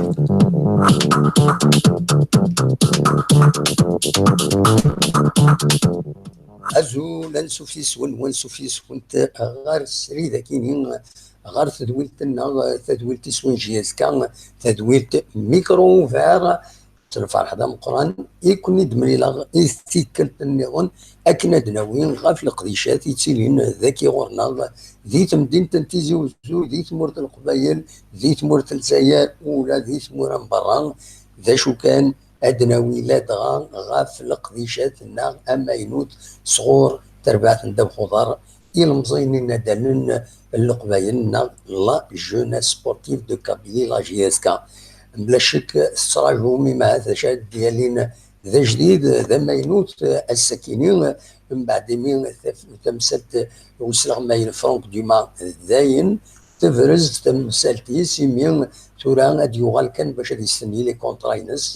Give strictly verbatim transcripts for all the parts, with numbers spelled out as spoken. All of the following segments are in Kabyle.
Azul, ansuf yes-wen, wansuf yes-went ɣer srid akini, ɣer tedwilt-nneɣ, tadwilt iswen J S K, tadwilt Micro Ouvert. S lferḥ d ameqqran i ken-id-mlileɣ i tikkelt nniḍen akken ad d-nawi ɣef leqdicat yettilin dagi ɣur-neɣ di temdint n Tizi Uzzu, di tmurt n Leqbayel, di tmurt n Lezzayer, ula di tmura n berra. D acu kan, ad d-nawi ladɣa ɣef leqdicat-nneɣ amaynut sɣur terbaɛt n ddabex uḍar ilemẓiyen inaddalen n Leqbayel neɣ la Jeunesse Sportive de Kabylie, la J S K. Bla ccek tettrajum imahat d acu ad d-yalin d ajdid, d amaynut ass-akini, mbeɛd imi taf-, tamsalt n usleɣmay n Franck Dumas dayen tebrez temsalt-is, imi tura ad yuɣal kan bac ad yestenyi les contrats-ines,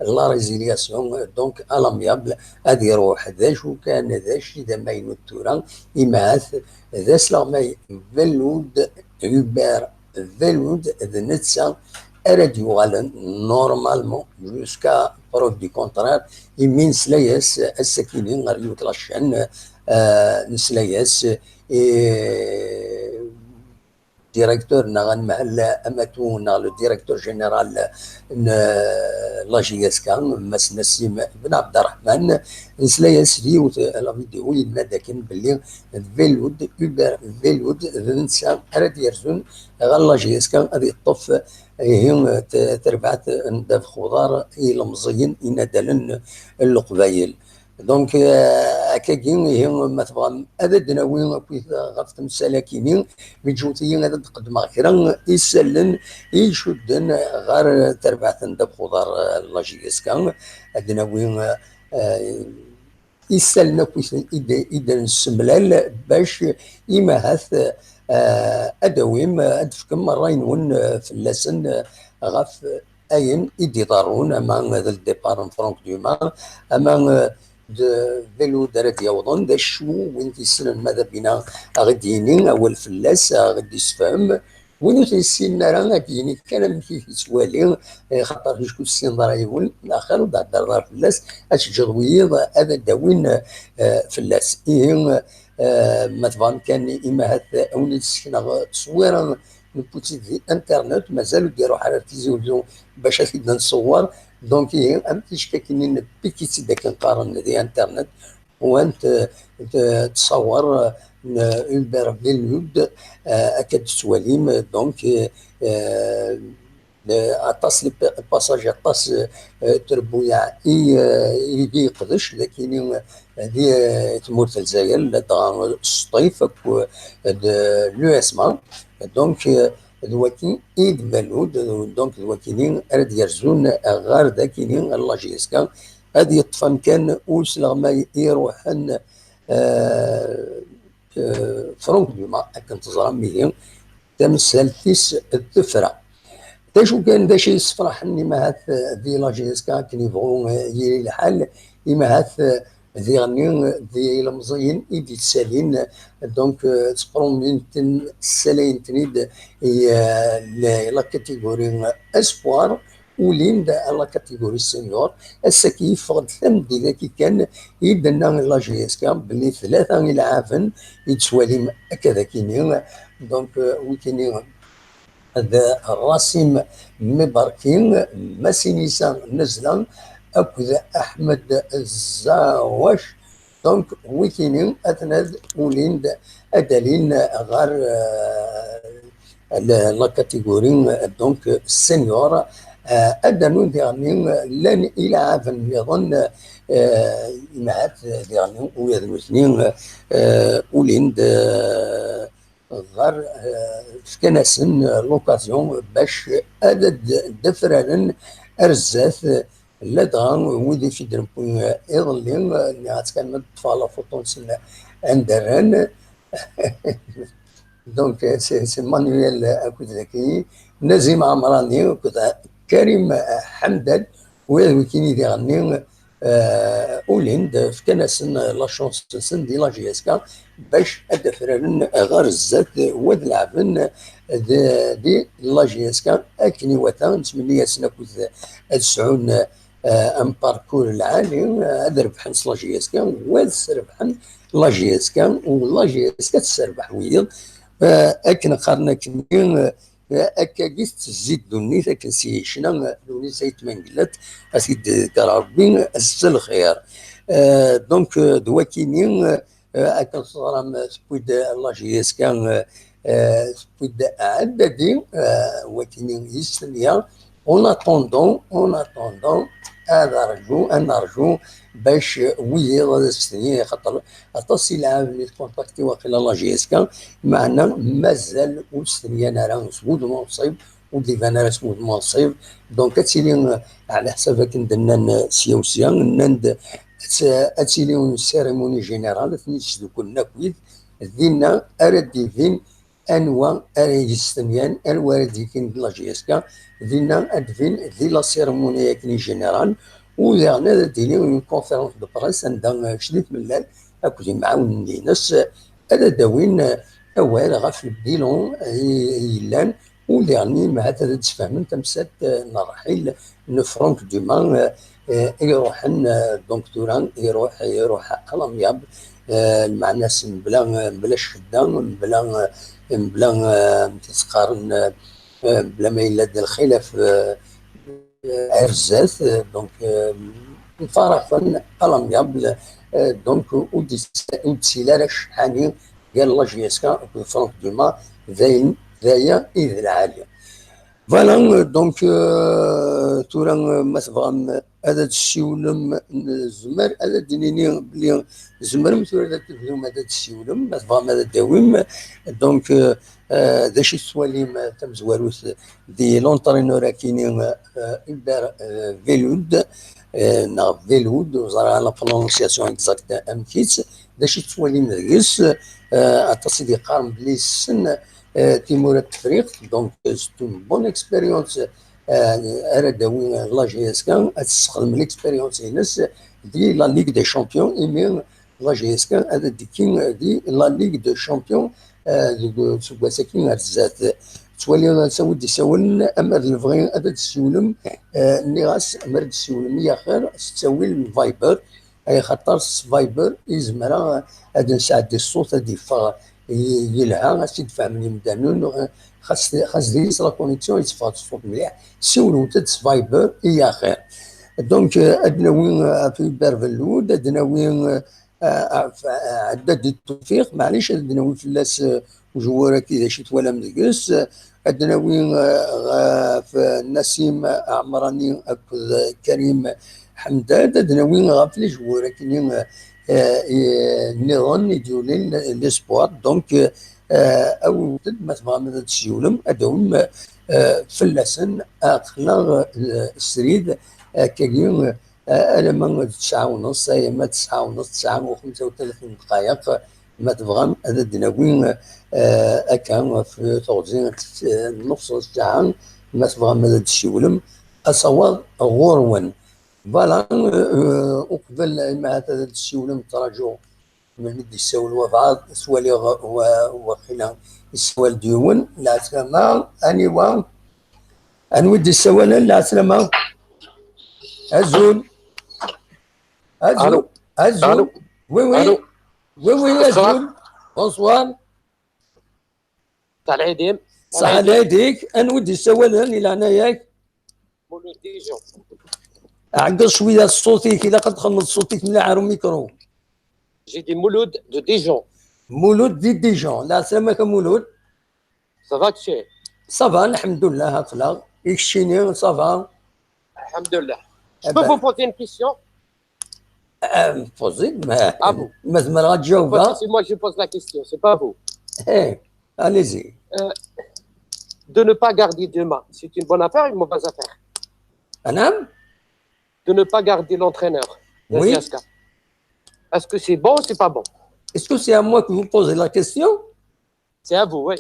la résiliation, donc à l'amiable ad iruḥ. D acu kan, d acu i d amaynut tura, imahat d asleɣmay Belloud, Hubert Belloud, d netta ara d-yuɣalen normalement jusqu'à preuve du contraire, imi nesla-yas ass-akini ɣer yiwet la chaîne, euh, nesla-yas, eh, directeur neɣ anemhal amatu neɣ le directeur général n la J S K, Mass Nassim Ben Abderrahmane, nesla-yas di yiwet la vidéo, yenna-d akken belli d Belloud, Hubert Belloud, d netta ara d-yerzun ɣer la J S K ad yeṭṭef ihi t-, terbaɛt n ddabex uḍar i ilemẓiyen inaddalen n Leqbayel. Donc, euh, akkagi, ihi, ma tebɣam ad d-nawi akkit ɣef temsal-akini, mi ǧewwet-iyi ad d-qeddmeɣ kra isallen i icudden ɣer terbaɛt n ddabex uḍar, euh, la J S K, ad d-nawi, euh, isallen akkit i d, i d-nessemlal bac imahat, euh, ad d-awim, ad d-tefkem ṛṛay-nwen, euh, fell-asen, euh, ɣef ayen i d-iḍerrun, ama d le départ n Franck Dumas, ama, euh, d Belloud ara d-yawḍen, d acu win t-yessnen ma d abina a ɣ-d-yini awal fell-as, a ɣ-d-yessefhem. Win ur t-yessinen ara ad d-yini kan amek i t-yettwali, eh, xaṭer kečč ur tessineḍ ara yiwen, axir ur d-heddreḍ ara fell-as, ad teǧǧeḍ wiyiḍ ad d-awin, eh, fell-as. Ihi, eh, ma tebɣam kan imahat a wen-id-sekneɣ tteswira newwi-tt-id di internet, mazal ur d-iruḥ ara ar Tizi Uzzu bac ad t-id-nṣewwer. Donc, ihi, am tickakin-nni newwi-tt-id akken qqaren di internet, u ant, eh, t-, ttṣawer, eh, n Hubert Belloud, eh, akka d-tettwalim, donc, eh, eh, aṭas n les pa-, passages, aṭas, eh, n trebbuyaɛ i, eh, i d-yeqdec, d akini, eh, di, eh, tmurt n Lezzayer, ladɣa Sṭif akked, eh, d l'U S M A. Donc, eh, d waki i d Belloud, donc d wakini ara d-yerzun ɣer dakini, ɣer la J S K, ad yeṭṭef amkan usleɣmay iruḥen, eh, eh, Franck Dumas, akken teẓram ihi, tamsalt-is tefra. D acu kan, d acu yessefraḥen imahat, eh, di la J S K akken yebɣu, eh, yili lḥal, imahat, eh, diɣenni, eh, d ilemẓiyen i d-yettalin, donc, eh, ttpromiten-, ssalayen-ten-id i, eh, la, la catégorie espoir, ulin-d à la catégorie senior. Ass-agi yeffeɣ-d tameddit-agi kan i d-tenna la J S K belli tlata ilɛaben i d-tettwalim akka d akini. Donc, euh, wikini d Rasim Mibarki, Masinisa Nezla akked Ahmed Zawac. Donc, wikini atnad ulin-d ad alin ɣer, euh, la, la catégorie, donc, senior. Euh, ad d-anun diɣenni llan ilɛaben nniḍen, euh, imahat diɣenni ula d nutni, euh, ulin-d, euh, ɣer, euh, fkan-asen l'occasion bac ad d-, d-afraren ar zdat, ladɣa wid i fi d-newwi iḍelli, nniɣ-as kan ma d-ṭṭfeɣ la photo-nsen anda rran. Donc, c'est, c'est Manuel akked daki, Nazim Amrani akked Karim Hamdad, u ad wikini diɣenni, euh, ulin-d, fkan-asen la chance-nsen di la J S K bac ad d-afraren ɣer zdat, u ad leɛben, d, di la J S K, akken iwata, nettmenni-asen akked ad sɛun, eh, un parcours lɛali, eh, ad rebḥen s la J S K, u ad srebḥen la J S K, u la J S K tesserbeḥ wiyiḍ, eh, akken qqaren akken, eh, akkagi tettezzi ddunit, akken s yecna, eh, Lewnis Ayt Mengellat, ad t-id-iḍegger Rebbi, ass n lxir. Eh, donc, eh, d wakini, eh, eh, akken teẓram, eh, tewwi-d, eh, la J S K, eh, eh, tewwi-d aɛeddadi, eh, wakini yis tmenya. En attendant, en attendant, ad arǧu, ad narǧu bac, eh, wiyiḍ ad as-tini, xaṭer aṭas i lɛab mi tkontakti waqila la J S K, meɛna mazal ur s-tenyan ara s wudem unṣib, ur d-iban ara s wudem unṣib. Donc ad tili, eh, ɛla ḥsab akken d-nnan, eh, sya u sya, nnan-d ad t-, ad tili une cérémonie générale, ad ten-id-sduklen akk wid, dinna ara d-ibin anwa ara yestenyan, anwa ara d-yekin d la J S K, dinna ad d-bin di la cérémonie akken générale, u diɣen ad d-tili une conférence de presse anda, eh, Cdit Mellal akked imɛawnen-ines, eh, ad d-awin, eh, awal ɣef le bilan, eh, yellan, u diɣen ahat ad d-sfehmen tamsalt, eh, n ṛṛḥil n Franck Dumas, eh, eh, i iruḥen, eh, donc tura iruḥ, iruḥ à l'amiable, eh, lmeɛna-s mebla, mebla ccedda, mebla, mebla, eh, amek i s-qqaren, eh, eh, mebla ma yella-d lxilaf, eh, eh, ar zdat, eh, donc, eh, mfaraxen à l'amiable, eh, donc ur d-is-, ur d-tili ara ccḥani gar la J S K akked Franck Dumas, d ayen, d aya i d lɛali. Voilà, euh, donc, euh, tura, euh, ma tebɣam ad d-tessiwlem, nezmer ad d-nini belli tzemrem tura ad tebdum ad d-tessiwlem, ma tebɣam ad d-tawim. Donc, euh, euh, d acu i tettwalim, euh, tamezwarut di l'entraîneur akini, euh, Hubert, euh, Velud, euh, neɣ Velud, ur ẓriɣ la prononciation exacte amek-itt, d acu i tettwalim deg-s, euh, aṭas i d-yeqqaren belli yessen, euh, timura n Tefriqt, donc, euh, c'est une bonne expérience, euh, ara d-tawi la J S K, ad tessexdem l'expérience-ines di la Ligue des Champions, imi la J S K ad d-tekki di la Ligue des Champions, euh, deg useggas-agi ar zdat. Ttwaliɣ asawi d-isawlen, ama d lebɣi ad d-tessiwlem, euh, nniɣ-as, ma d-tessiwlem i axir s ttawil n Viber, ay xaṭer s Viber i zemreɣ ad nesɛeddi ṣṣut ad d-yeffeɣ y-, yelha, ad tt-id-fehmen yimdanen, xas, xas deg-s la connexion yetteffeɣ-d ṣṣut mliḥ, siwlemt-d s Viber i axir. Donc, euh, ad d-nawi, euh, ɣef Hubert Velud, ad d-nawi, euh, euh, ɣef, euh, Ɛeddadi Ṭufiq, maɛlic ad d-nawi fell-as, euh, ujwur-agi d acu i twalam deg-s, ad d-nawi, eh, ɣef Nassim Ɛemrani akked Karim Ḥemdad, ad d-nawi ɣef les joueurs akkenni, eh, eh, nniḍen i d-yulin les sports. Donc, eh, awimt-d ma tebɣam ad d-tessiwlem, ad d-tawim, eh, fell-asen aql-aɣ, eh, srid, akkagi, eh, alamma d ttɛawneḍ, alamma d ttɛawneḍ, ttɛa u xemsa u tlatin dqayeq, ma tebɣam ad d-nawi, eh, akka ɣef teɣzi, eh, nnefṣ n ssaɛa, ma tebɣam ad d-tessiwlem, asawaḍ ɣur-wen. Voilà, eh, eh, uqbel ma ad d-tessiwlem, ttrajuɣ melmi d-yessawel wabɛaḍ, ttwaliɣ wa-, waqila yessawal-d yiwen. Lɛeslama, aniwa? Anwa i d-yessawalen? Lɛeslama. Azul. Azul. Allô. Azul. Allô. Oui, oui. Allô. Oui, oui, bonsoir. Azul. Bonsoir. Salam alaikum. Salam alaikum. Anwa i d-yessawalen, di leɛnaya-k? Mulud Dijon. Ɛeggeḍ cwiya ṣṣut-ik, ilaq ad txedmeḍ ṣṣut-ik mliḥ ar umikru. J'ai dit Mulud de Dijon. Mulud di Dijon. Lɛeslama-k a Mulud. Ça va, kečči? Ça va, lḥemdullah, aql-aɣ. I keččini, ça va? Alḥemdullah. Je peux vous poser une question? Euh, posez, mais, ah bon? Mais, mais, je vais pas, c'est moi, je pose la question, c'est pas vous. Eh, allez-y. Euh, de ne pas garder Dumas, c'est une bonne affaire ou une mauvaise affaire? Madame? De ne pas garder l'entraîneur de, oui, C S K. Est-ce que c'est bon ou c'est pas bon? Est-ce que c'est à moi que vous posez la question? C'est à vous, oui.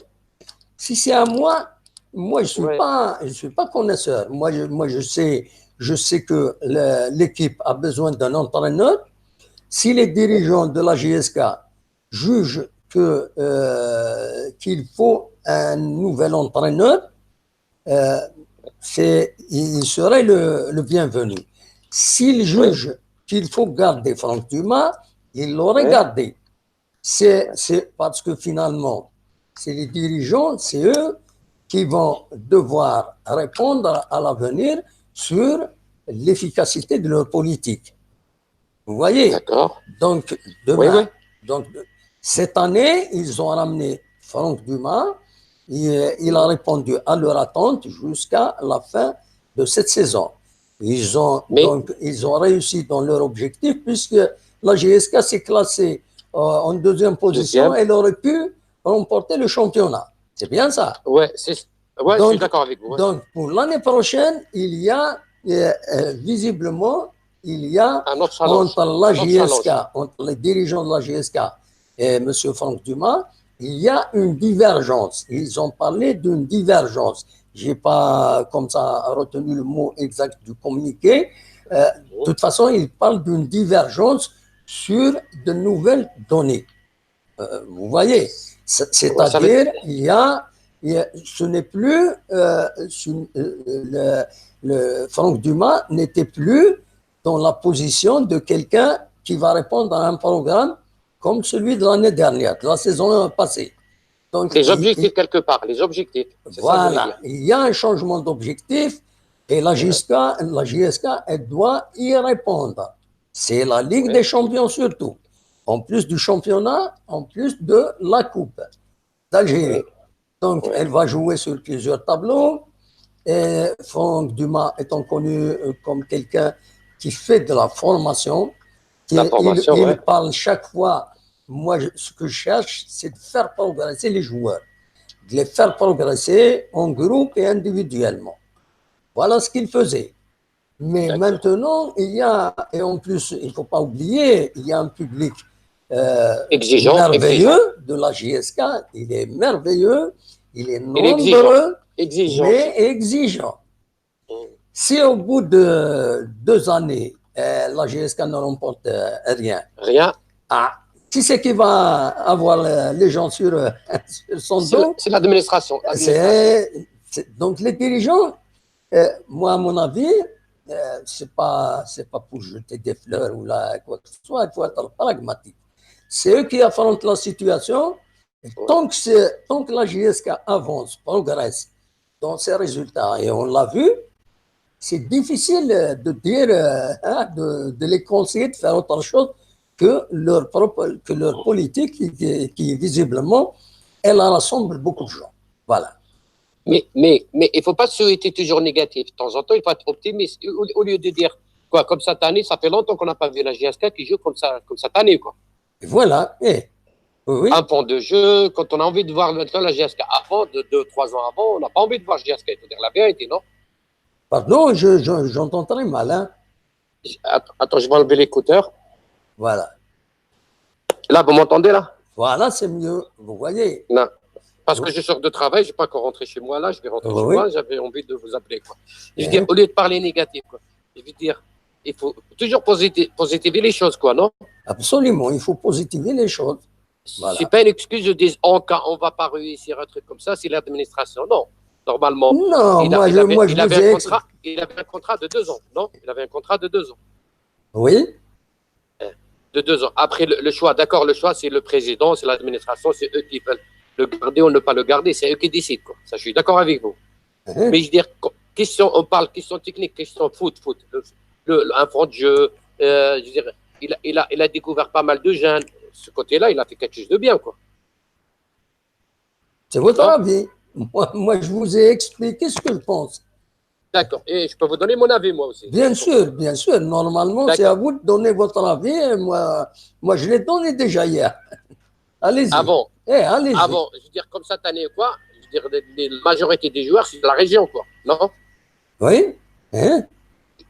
Si c'est à moi, moi, je suis, oui, pas, je suis pas connaisseur. Moi, je, moi, je sais, je sais que le, l'équipe a besoin d'un entraîneur. Si les dirigeants de la J S K jugent que, euh, qu'il faut un nouvel entraîneur, euh, c'est, il serait le, le bienvenu. S'il juge qu'il faut garder Franck Dumas, il l'aurait gardé. C'est, c'est parce que finalement, c'est les dirigeants, c'est eux qui vont devoir répondre à l'avenir sur l'efficacité de leur politique. Vous voyez ? D'accord. Donc, demain, donc, cette année, ils ont ramené Franck Dumas. Il, il a répondu à leur attente jusqu'à la fin de cette saison. Ils ont, donc, ils ont réussi dans leur objectif puisque la J S K s'est classée euh, en deuxième position. Elle aurait pu remporter le championnat. C'est bien ça ? Ouais, c'est, ouais, je suis d'accord avec vous. Donc, pour l'année prochaine, il y a euh, euh, visiblement, il y a entre la J S K, entre les dirigeants de la J S K et M. Franck Dumas, il y a une divergence. Ils ont parlé d'une divergence. J'ai pas comme ça retenu le mot exact du communiqué. Euh, de toute façon, ils parlent d'une divergence sur de nouvelles données. Euh, vous voyez, c'est-à-dire, il y a, il y a, ce n'est plus, euh, le, le Franck Dumas n'était plus dans la position de quelqu'un qui va répondre à un programme comme celui de l'année dernière, de la saison passée. Donc, les objectifs, il, quelque part, les objectifs. Voilà, il y a un changement d'objectif et la J S K, la J S K, elle doit y répondre. C'est la Ligue des champions surtout. En plus du championnat, en plus de la Coupe d'Algérie. Donc, elle va jouer sur plusieurs tableaux. Et Franck Dumas étant connu euh, comme quelqu'un qui fait de la formation, qui, il, il parle chaque fois. Moi, je, ce que je cherche, c'est de faire progresser les joueurs, de les faire progresser en groupe et individuellement. Voilà ce qu'il faisait. Mais maintenant, il y a, et en plus, il ne faut pas oublier, il y a un public euh, exigeant, merveilleux exigeant. De la J S K. Il est merveilleux, il est nombreux, exigeant. Mais exigeant. Mm. Si au bout de deux années, euh, la J S K ne remporte euh, rien, rien. Ah, qui c'est qui va avoir euh, les gens sur, euh, sur son dos ? C'est l'administration. C'est donc les dirigeants. Euh, moi, à mon avis, euh, c'est pas, c'est pas pour jeter des fleurs ou là quoi que ce soit. Il faut être pragmatique. C'est eux qui affrontent la situation. Tant que, tant que la J S K avance, progresse dans ses résultats, et on l'a vu, c'est difficile de dire, euh, hein, de, de, les conseiller de faire autre chose que leur, propre, que leur politique qui, qui visiblement, elle rassemble beaucoup de gens. Voilà. Mais, mais, mais il ne faut pas se souhaiter toujours négatif. De temps en temps, il faut être optimiste. Au, au lieu de dire, quoi, comme cette année, ça fait longtemps qu'on n'a pas vu la J S K qui joue comme, ça, comme cette année, quoi. Et voilà. Et, oui, oui. Un plan de jeu, quand on a envie de voir maintenant la J S K. Avant, de, deux, trois ans avant, on n'a pas envie de voir J S K. Il faut dire la vérité, non ? Pardon, je, je, j'entends très mal. Hein ? Attends, je vais enlever l'écouteur. Voilà. Là, vous m'entendez là ? Voilà, c'est mieux. Vous voyez ? Non. Parce que je sors de travail, je n'ai pas encore rentré chez moi là, je vais rentrer chez moi, j'avais envie de vous appeler. Quoi. Je veux dire, au lieu de parler négatif, quoi, je veux dire, il faut toujours positiver les choses, quoi, non ? Absolument, il faut positiver les choses. Voilà. C'est pas une excuse de dire, en cas on va pas réussir un truc comme ça, c'est l'administration. Non, normalement, non, il, moi, il, avait, moi, il avait un contrat, il avait un contrat de deux ans, non ? Il avait un contrat de deux ans. Oui. De deux ans. Après, le, le choix, d'accord, le choix, c'est le président, c'est l'administration, c'est eux qui veulent le garder ou ne pas le garder, c'est eux qui décident. Quoi. Ça, je suis d'accord avec vous. Uh -huh. Mais je veux dire, question, on parle question technique, question foot, foot. Le, le, un franc de jeu, euh, je veux dire, il a, il, a, il a découvert pas mal de jeunes. Ce côté-là, il a fait quelque chose de bien, quoi. C'est votre avis. Moi, moi, je vous ai expliqué ce que je pense. D'accord. Et je peux vous donner mon avis, moi aussi. Bien sûr, bien sûr. Normalement, c'est à vous de donner votre avis. Moi, moi, je l'ai donné déjà hier. Allez-y. Avant. Eh, allez-y. Avant, je veux dire, comme cette année, quoi, je veux dire, les, les, la majorité des joueurs, c'est de la région, quoi. Non ? Oui. Hein ?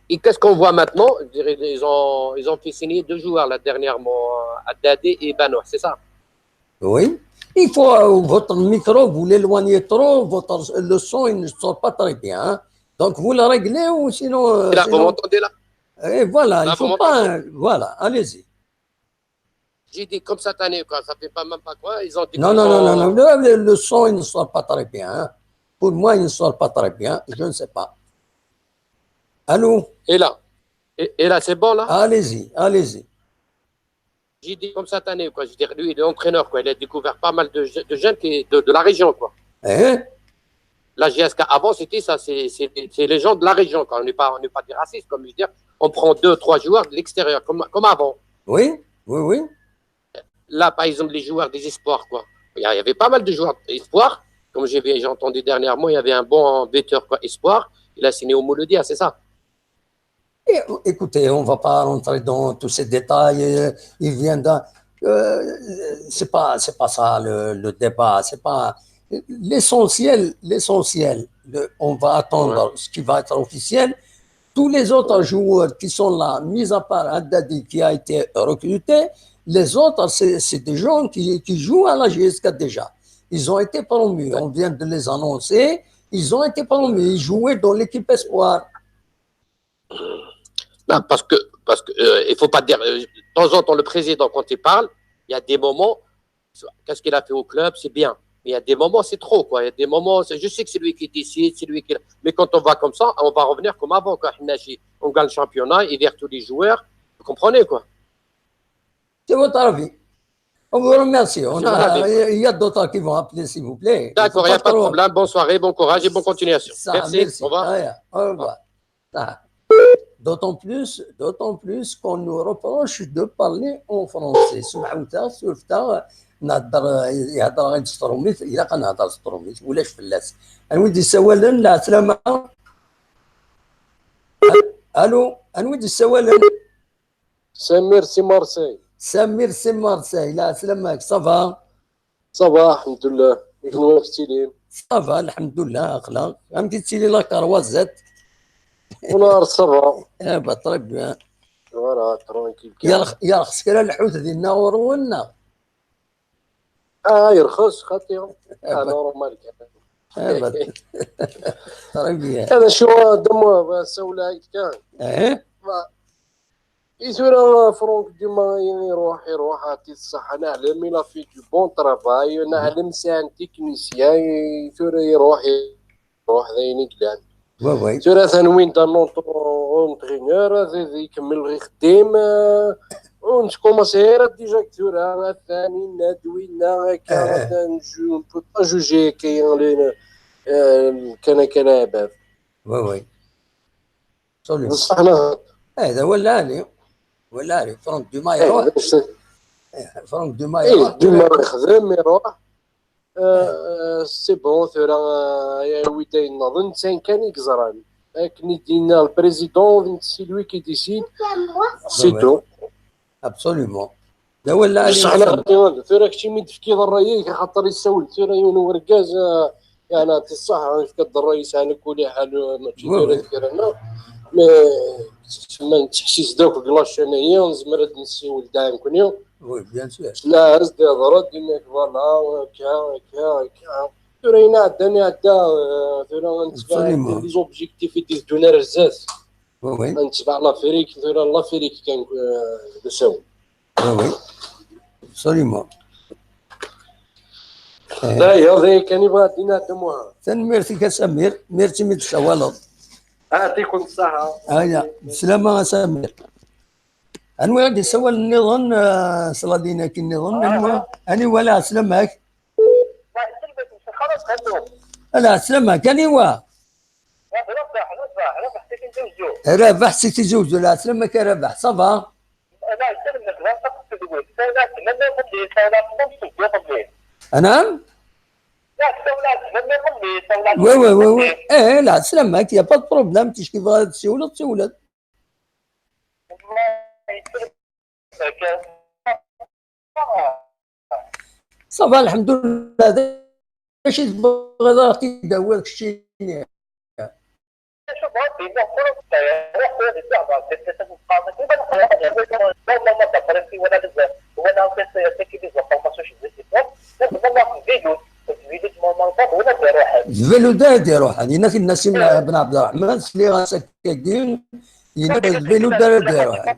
Et qu'est-ce qu'on voit maintenant ? Je veux dire, ils ont, ils ont fait signer deux joueurs, là, dernièrement, Haddadi et Banoua, c'est ça ? Oui. Il faut euh, votre micro, vous l'éloignez trop, votre, le son il ne sort pas très bien. Hein. Donc vous le réglez ou sinon. Euh, là, sinon... Vous m'entendez là ? Et voilà, là, il faut pas. Voilà, allez-y. J'ai dit comme cette année, quoi, ça fait pas même pas quoi, ils ont dit... Non, non, non, non, non, le, le- le son, il ne sort pas très bien, hein. Pour moi, il ne sort pas très bien, je ne sais pas. Allô? Et là, et, et là, c'est bon là? Allez-y, allez-y. J'ai dit comme cette année, quoi. Je veux dire, lui, il est entraîneur, quoi. Il a découvert pas mal de, je- de jeunes qui, de, de la région, quoi. Hein? La J S K avant, c'était ça. C'est c'est- c'est les gens de la région, quoi. On n'est pas, on n'est pas des racistes, comme je veux dire. On prend deux, trois joueurs de l'extérieur, comme, comme avant. Oui, oui, oui. Là, par exemple, les joueurs des espoirs, quoi. Il y a- il y avait pas mal de joueurs espoirs. Comme j'ai vu, j'ai entendu dernièrement, il y avait un bon buteur, quoi, espoir. Il a signé au Mouloudia, c'est ça? Et, écoutez, on va pas rentrer dans tous ces détails. Euh, il vient d'un. Euh, c'est pas, c'est pas ça le, le débat. C'est pas l'essentiel. L'essentiel, de- on va attendre ce qui va être officiel. Tous les autres joueurs qui sont là, mis à part Haddadi qui a été recruté, les autres, c'est c'est des gens qui, qui jouent à la J S K déjà. Ils ont été promus. On vient de les annoncer. Ils ont été promus. Ils jouaient dans l'équipe espoir. Non, parce que, parce que euh, il faut pas dire. Euh, de temps en temps, le président, quand il parle, il y a des moments, qu'est-ce qu'il a fait au club, c'est bien. Mais il y a des moments, c'est trop, quoi. Il y a des moments, c'est- je sais que c'est lui qui décide, c'est lui qui. Mais quand on va comme ça, on va revenir comme avant, quoi. On gagne le championnat, il vire tous les joueurs. Vous comprenez, quoi? C'est votre avis. On vous remercie. On a, il y a d'autres qui vont appeler, s'il vous plaît. D'accord, il n'y a pas de problème. Bonne soirée, bon courage et bonne continuation. Merci. Au revoir. Au revoir. Ah. D'autant plus, d'autant plus qu'on nous reproche de parler en français. Semɛuta, surfta, nehder, yehder ɣer s trumit, ilaq ad nehder s trumit, ulac fell-as. Anwi d-yessawalen, lɛeslama? Allô, anwi d-yessawalen? Samir si Marseille. Samir si Marseille, lɛeslama-k, ça va? Ça va, alḥemdullah. I kenwi, amek tettilim? Ça va, alḥemdullah, aql-aɣ. Amek tettili la Croisette? Wallah, ça va. Eh ben, très bien. Voilà, tranquille. Yerx-, yerxes kra lḥut dinna ɣur-wen, neɣ? Ah, yerxes, xaṭi. Ah, normal kan. Eh ben, très bien. Hada acu, d amu-, ssawleɣ-ak-d kan. Eh? Ma, i tura Franck Dumas iruḥ, iruḥ, ɛṭi-t ṣṣeḥḥa, neɛlem, il a fait du bon travail, neɛlem sɛan technicien, i tura iruḥ, iruḥ, d ayen i yellan. Oui, oui. Tura atan win d entraîneur, ad, ad ikemmel ixeddim, euh, ur nettkumaṣi ara déjà tura, atan inna-d winna, akka, eh, atan, je ne peux pas juger akka, euh, kan akka leɛbad. Oui, oui. Absolument. Bṣeḥ neɣ? Eh, d awal lɛali. Awal lɛali. Franck Dumas, eh, iruḥ. Eh, Franck Dumas, eh, iruḥ. Dumas ixdem, iruḥ. Euh, c'est bon, tura, euh, yawi-d ayen nniḍen, d tin kan i yeẓran. Akken i d-yenna le président, c'est lui qui décide. C'est tout. Absolument. D awal lɛali. Bṣeḥ neɣ? Tura kečč mi d-tefkiḍ ṛṛay-ik, axaṭer yessawel tura yiwen n urgaz, euh, yeɛni, ɛṭi ṣṣeḥḥa, yefka-d ṛṛay-is, yeɛni, kul ḥal, euh, mačči tura d kra-nneɣ. Mais, tsemma nettḥessis-d akk deg la chaîne-agi, nezmer ad nessiwel da nekkni. Oui, bien sûr. Sla-as-d, iḍra-d, yenna-k, voilà, akka, akka, akka. Tura ayen iɛeddan, iɛedda, euh, tura ad nettbeɛ les objectifs i d-iteddun ar zdat. Oui, oui. Ad nettbeɛ l'Afrique, tura l'Afrique kan, euh, d asawen. Oui, oui. Absolument. Eh. D aya, d aya kan i bɣiɣ ad d-iniɣ, Dda Muḥend. Tanemmirt-ik a Samir, merci mi d-tsawaleḍ. Ɛṭikum ṣṣeḥḥa. Aya, bslama a Samir. Anwa i d-isawalen nniḍen, eh, ṣṣladin-agi nniḍen, anwa? Aniwa, lɛeslama-k? Lɛeslama-k, aniwa? Rabaḥ, Rabaḥ, Rabaḥ, seg Tizi Wezzu. Rabaḥ seg Tizi Wezzu, lɛeslama-k a Rabaḥ, ça va? Anɛam? Oui, oui, oui, oui. Eh, lɛeslama-k, y a pas de problème, ticki tebɣiḍ ad tsiwleḍ, siwel-d. Ça va, lḥemdullah. D acu i tebɣiḍ ad ɣ-t-id-tawiḍ keččini? D Velud ara d-iruḥen. Yenna-t-id Nassim Ben Abderrahman, sliɣ-as akkagi, yenna-d d Velud ara d-iruḥen.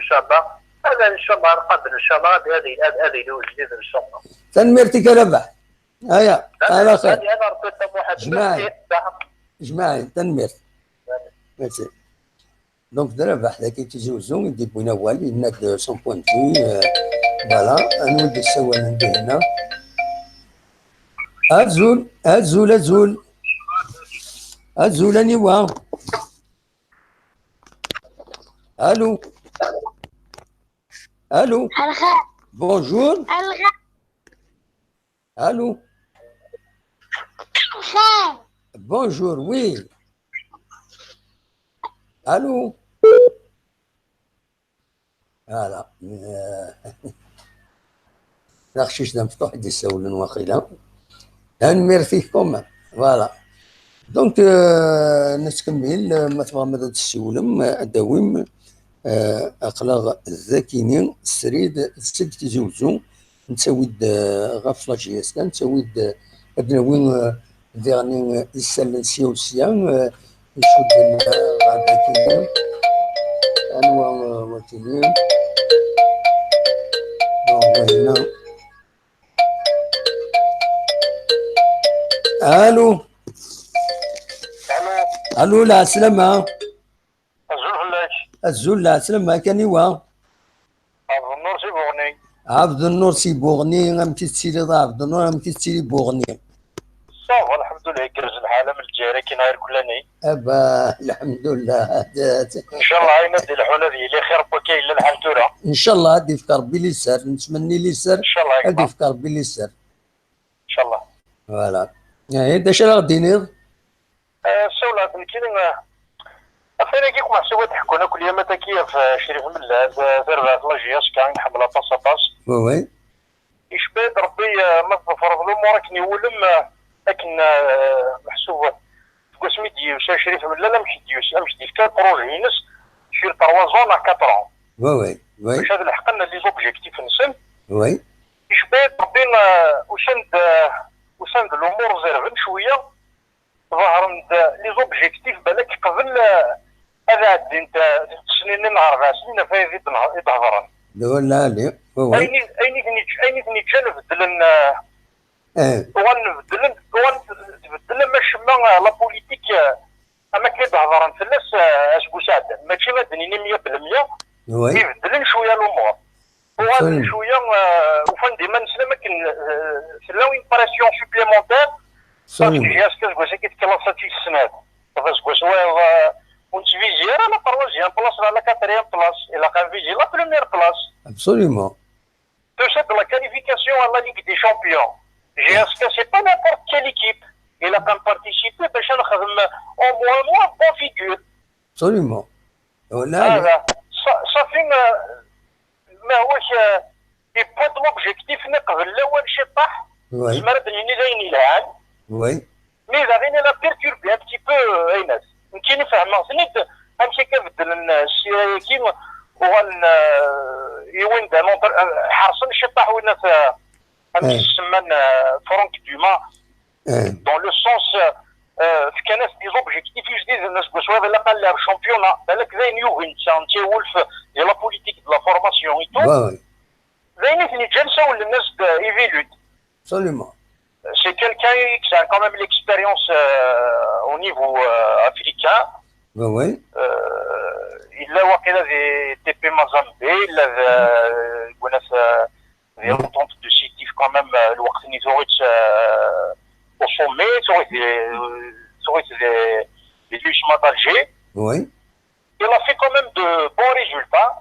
ncallah. Ad ncallah nqabel ncallah ad ad ad ad yili ujdid ncallah. Tanemmirt-ik a Rabaḥ. Aya, ala xir. Ad ad Rebbi tamuḥaddit. Jmaɛi. Merci. Jmaɛi, tanemmirt. Merci. Donc d Rabaḥ dagi Tizi Uzzu i d-yewwin awal, yenna-d son point de vue, euh, voilà, anwa i d-yessawalen dihinna? Azul, azul, azul. Azul, aniwa? Allô? Allô? Bonjour. Allô? Bonjour, oui. Allô? Voilà. D aqcic d amecṭuḥ i d-isawlen waqila. Tanemmirt-ik quand même. Voilà. Donc, euh, nettkemmil, euh, ma tebɣam ad d-tessiwlem, euh, ad d-tawim, euh, aql-aɣ dakini, srid, seg Tizi Uzzu, nettawi-d, euh, ɣef la J S K, nettawi-d, euh, ad d-nawi, euh, diɣen, euh, isallen sya u sya, euh, icudden, euh, ɣer dakini. Anwa, euh, wakini? Bon, wahina. Allô? Allô? Allô, lɛeslama. Azul fell-ak. Azul, lɛeslama, kaniwa? Ɛebd Nnur si Buɣni. Ɛebd Nnur si Buɣni, amek i tettiliḍ a Ɛebd Nnur, amek i tettili Buɣni? Ça va, lḥemdullah, igerrez lḥal, am Lezzayer akin ɣer kulani. Aba, lḥemdullah. Ncallah ayen ad d-ilḥun ad yili xir n wakka yella lḥal tura. Ncallah ad d-ifk Rebbi liser, nettmenni liser, ncallah, ad d-ifk Rebbi liser. Ncallah. Voilà. Ihi, d acu ara ɣ-d-tiniḍ? Eh, ssawleɣ-d nekkini, eh, ɣef wayen-agi akk meḥsub ad d-ḥekkun akk lyamat-agi ɣef, eh, Crif Mellal, eh, tarbaɛt n la J S K i nḥemmel aṭas, aṭas. Oui, oui. Icba-d Rebbi, eh, ma tḍefreḍ lumuṛ akken iwulem, eh, akken, eh, meḥsub seg wasmi d-yusa Crif Mellal, amek d-yusa, amek d-yefka lpruji-ines sur trois ans neɣ quatre ans. Oui, oui, oui. Bac ad leḥqen les objectifs-nsen. Oui. Icba-d Rebbi, eh, usan-d, eh, usan-d lumuṛ zerben cwiya. Ḍehren-d les objectifs, balak qbel, eh, ad ɛeddint, eh, tis snin neɣ rebɛ snin ɣef wayed i d-, i d-hedren. D wala ɛli, oui, oui. Ayen i, ayen i ten-iǧ-, ayen i ten-iǧǧan beddlen, eh, eh, uɣalen beddlen, uɣalen tbeddel am acemma, eh, la politique, eh, am akken i d-hedren fell-as, eh, aseggas iɛeddan. Mačči ad d-nini mya belmya, oui, i beddlen cwiya lumuṛ. Uɣalen cwiya, eh, ufan-d iman-nsen am akken, eh, tella une pression supplémentaire. Parce que j'ai ass-a aseggas-agi teklaṣ-a tis snat. Aseggas wayeḍ, eh, ur nettvizi ara la troisième place neɣ la quatrième place. Ilaq ad nvizi la première place. Absolument. Tusa-d la qualification à la Ligue des Champions. J'ai ass-a, c'est pas n'importe quelle équipe. Ilaq ad nparticipi bac ad nexdem au moins, au moins bonne figure. Absolument. Voilà. Sa-, صافي, eh, ma هوش, eh, يبقى l'objectif-nni qbel lawan ciṭṭaḥ, oui, nezmer ad d-nini d ayen yelhan. Oui. Mais daɣen il a perturbé un petit peu, eh, ayen-as. Nekkini fehmeɣ-ten-id, amek akka beddlen, eh, ssira-agi, uɣalen, eh, yiwen d un entra-, eh, ḥerṣen ciṭṭaḥ win at, eh, amek i s-semman, eh, Franck Dumas. Eh. Dans le sens, euh, euh, fkan-as des objectifs ijdiden, aseggas wayeḍ ilaq ad nlɛeb championnat, balak d ayen yugi netta, netta iwulef di la politique de la formation et tout. Ouais, ouais. D ayen i ten-iǧǧan sawlen-as-d Evilut. Absolument. C'est quelqu'un qui a quand même l'expérience, euh, au niveau, euh, africain. Ouais, ouais. Euh, yella waqila di T P Mazembe, yella d, euh, deg unaf, euh, di l'Entente de Sétif quand même, euh, lweqt-nni tuɣ-itt, euh, au sommet, tuɣ-it di, tuɣ-it di, di l'USMA d'Alger. Oui. Il a fait quand même de bons résultats.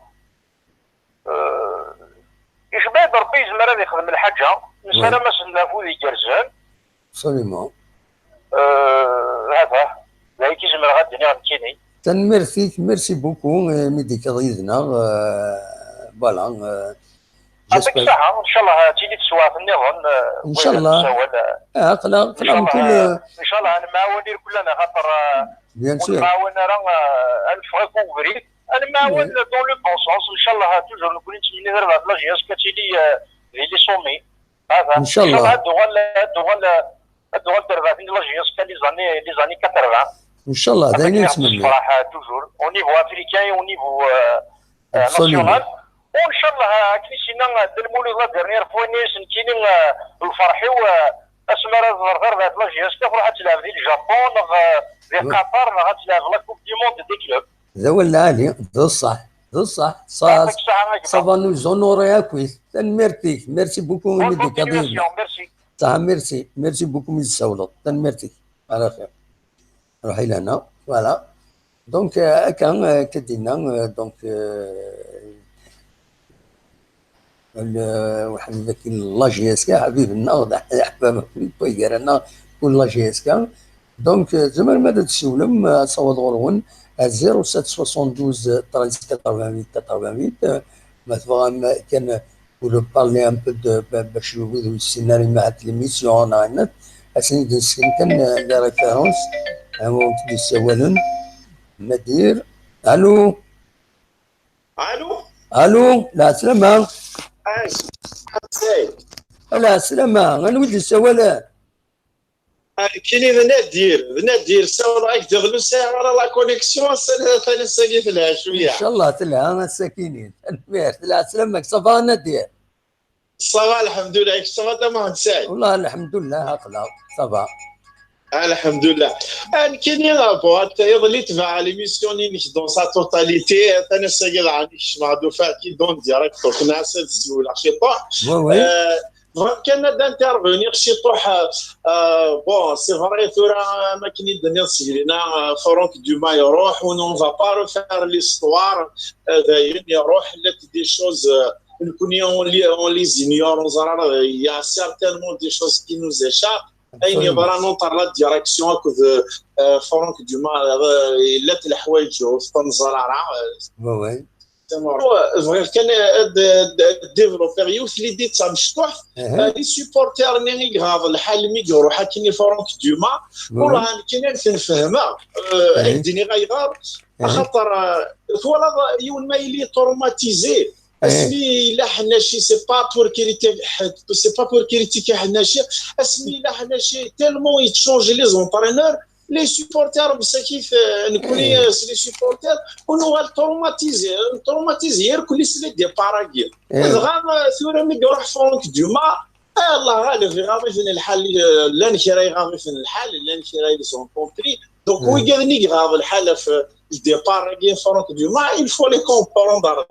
Euh, icba-d Rebbi, yezmer ad ixdem lḥaǧa. Nessaram-as-d afud igerrzen. Absolument. Euh, hada. D ayen i zemreɣ ad d-iniɣ nekkini. Tanemmirt-ik, merci beaucoup, eh, mi d-tekkiḍ yid-neɣ, eh, voilà, eh, j'espère. Yeɛṭik ṣṣeḥḥa, ncallah ad tili teswiɛt nniḍen, eh, ncallah. Aql-aɣ, aql-aɣ mkul, eh, ncallah ad nemɛawan irkellan, axaṭer, eh, bien sûr, ur nemɛawan ara, eh, ad neffeɣ akk ubrid, ad nemɛawan dans le bon sens, ncallah, toujours nekkni nettmenni tarbaɛt n la J S K ad tili, eh, di les sommets. Hada. Ncallah. Ncallah ad tuɣal, ad tuɣal, ad tuɣal terbaɛt-nni la J S K les années, les années quatre-vingts. Ncallah, d ayen i nettmenni. Ad nessefraḥ, euh, toujours, au niveau africain et au niveau, euh, euh, absolument, national. U ncallah, euh, akken i s-yenna, euh, Dda Lmulud la dernière fois, yenna-yas nekkini, euh, lferḥ-iw, euh, asmi ara ẓreɣ tarbaɛt n la J S K, truḥ ad telɛeb di le Japon, neɣ, euh, di Qatar, neɣ ad telɛeb la Coupe du Monde des clubs. D awal lɛali, d ṣṣeḥ, d ṣṣeḥ. Ça, ça va nous honorer akkit. Tanemmirt-ik, merci beaucoup, imi d-tukiḍ yid-neɣ. Bonne continuation, merci. Ṣaḥa, merci, merci beaucoup mi d-tsawleḍ. Tanemmirt-ik. Ala xir. Ruḥ i lehna. Voilà. Donc, euh, akka, euh, akka d-yenna, euh, donc, euh, le, waḥed daki la J S K, ḥbib-nneɣ, d aḥbab, gar-aneɣ, kul la J S K. Donc, euh, tzemrem ad d-tsiwlem, euh, ad d-taweḍ ɣur-wen, à zéro sept soixante-douze trente quatre-vingt-huit quatre-vingt-huit, euh, ma tebɣam, euh, kan, euh, ou de parler un peu de, ba-, bac wid ur yessinen ara ma ahat l'émission neɣ ayen, ad sen-id-nessken kan, euh, les références, euh, wid d-yessawalen. Nadir. Allô? Allô? Allô, lɛeslama. Ay, Ḥasan. Lɛeslama, anwa i d-yessawalen? Ah, nekkini d Nadir, d Nadir, ssawḍeɣ-ak diɣ, ur sɛiɣ ara la connexion, ass-a atan ass-agi telha cwiya. Inchallah telha ass-akini. Tanemmirt, lɛeslama-k, ça va a Nadir? Ça va, lḥemdullah, ça va a Muḥend Saɛid? Wallah, lḥemdullah, aql-aɣ, ça va. Lḥemdullah. Ah, nekkini, ah, bon, iḍelli tebɛeɣ l'émission-inek dans sa totalité, atan ass-agi dɣa kecmeɣ-d, ufiɣ-k-id en direct, donc nɛas ad siwleɣ ciṭuḥ. Oui, oui. Euh, Bɣiɣ kan ad intervenir ciṭuḥ, euh, euh, bon, c'est vrai, tura, am akken i d-tenniḍ seg dinna, euh, Franck Dumas iruḥ, on, on va pas refaire l'histoire, euh, dayen iruḥ, llant des choses, euh, nekkni on les, on les ignore, ur neẓri ara, il y a certainement des choses qui nous échappent. Ayen yeḍran entre la direction akked, euh, Franck Dumas, euh, llant leḥwayeǧ ur t-neẓri ara, euh, Oui, oui. Bɣiɣ kan ad, ad, ad développer yiwet l'idée d tamecṭuḥt. Aha. Euh, les supporters-nni i iɣaḍ lḥal mi iruḥ akken i Franck Dumas, Oui. Ur nekkini ad ten-fehmeɣ, euh, Oui. Ad k-d-iniɣ ayɣer, Aha. Axaṭer, euh, twalaḍ yiwen ma yili traumatisé, Asmi yella Ḥennaci, c'est pas pour critiquer, c'est pas pour critiquer Ḥennaci. Asmi yella Ḥennaci, tellement yettchange les entraîneurs, les supporters, msakit, euh, nekkni, euh, s les supporters, ur nuɣal traumatisés, traumatisés, irkelli s les départs-agi. Dɣa, euh, tura mi iruḥ Franck Dumas, ah, Allah ɣaleb, iɣaḍ-iten lḥal, euh, llan kra iɣaḍ-iten lḥal, llan kra ils ont compris. Donc, wigad-nni iɣaḍ lḥal ɣef le départ-agi Franck Dumas, il faut les comprendre.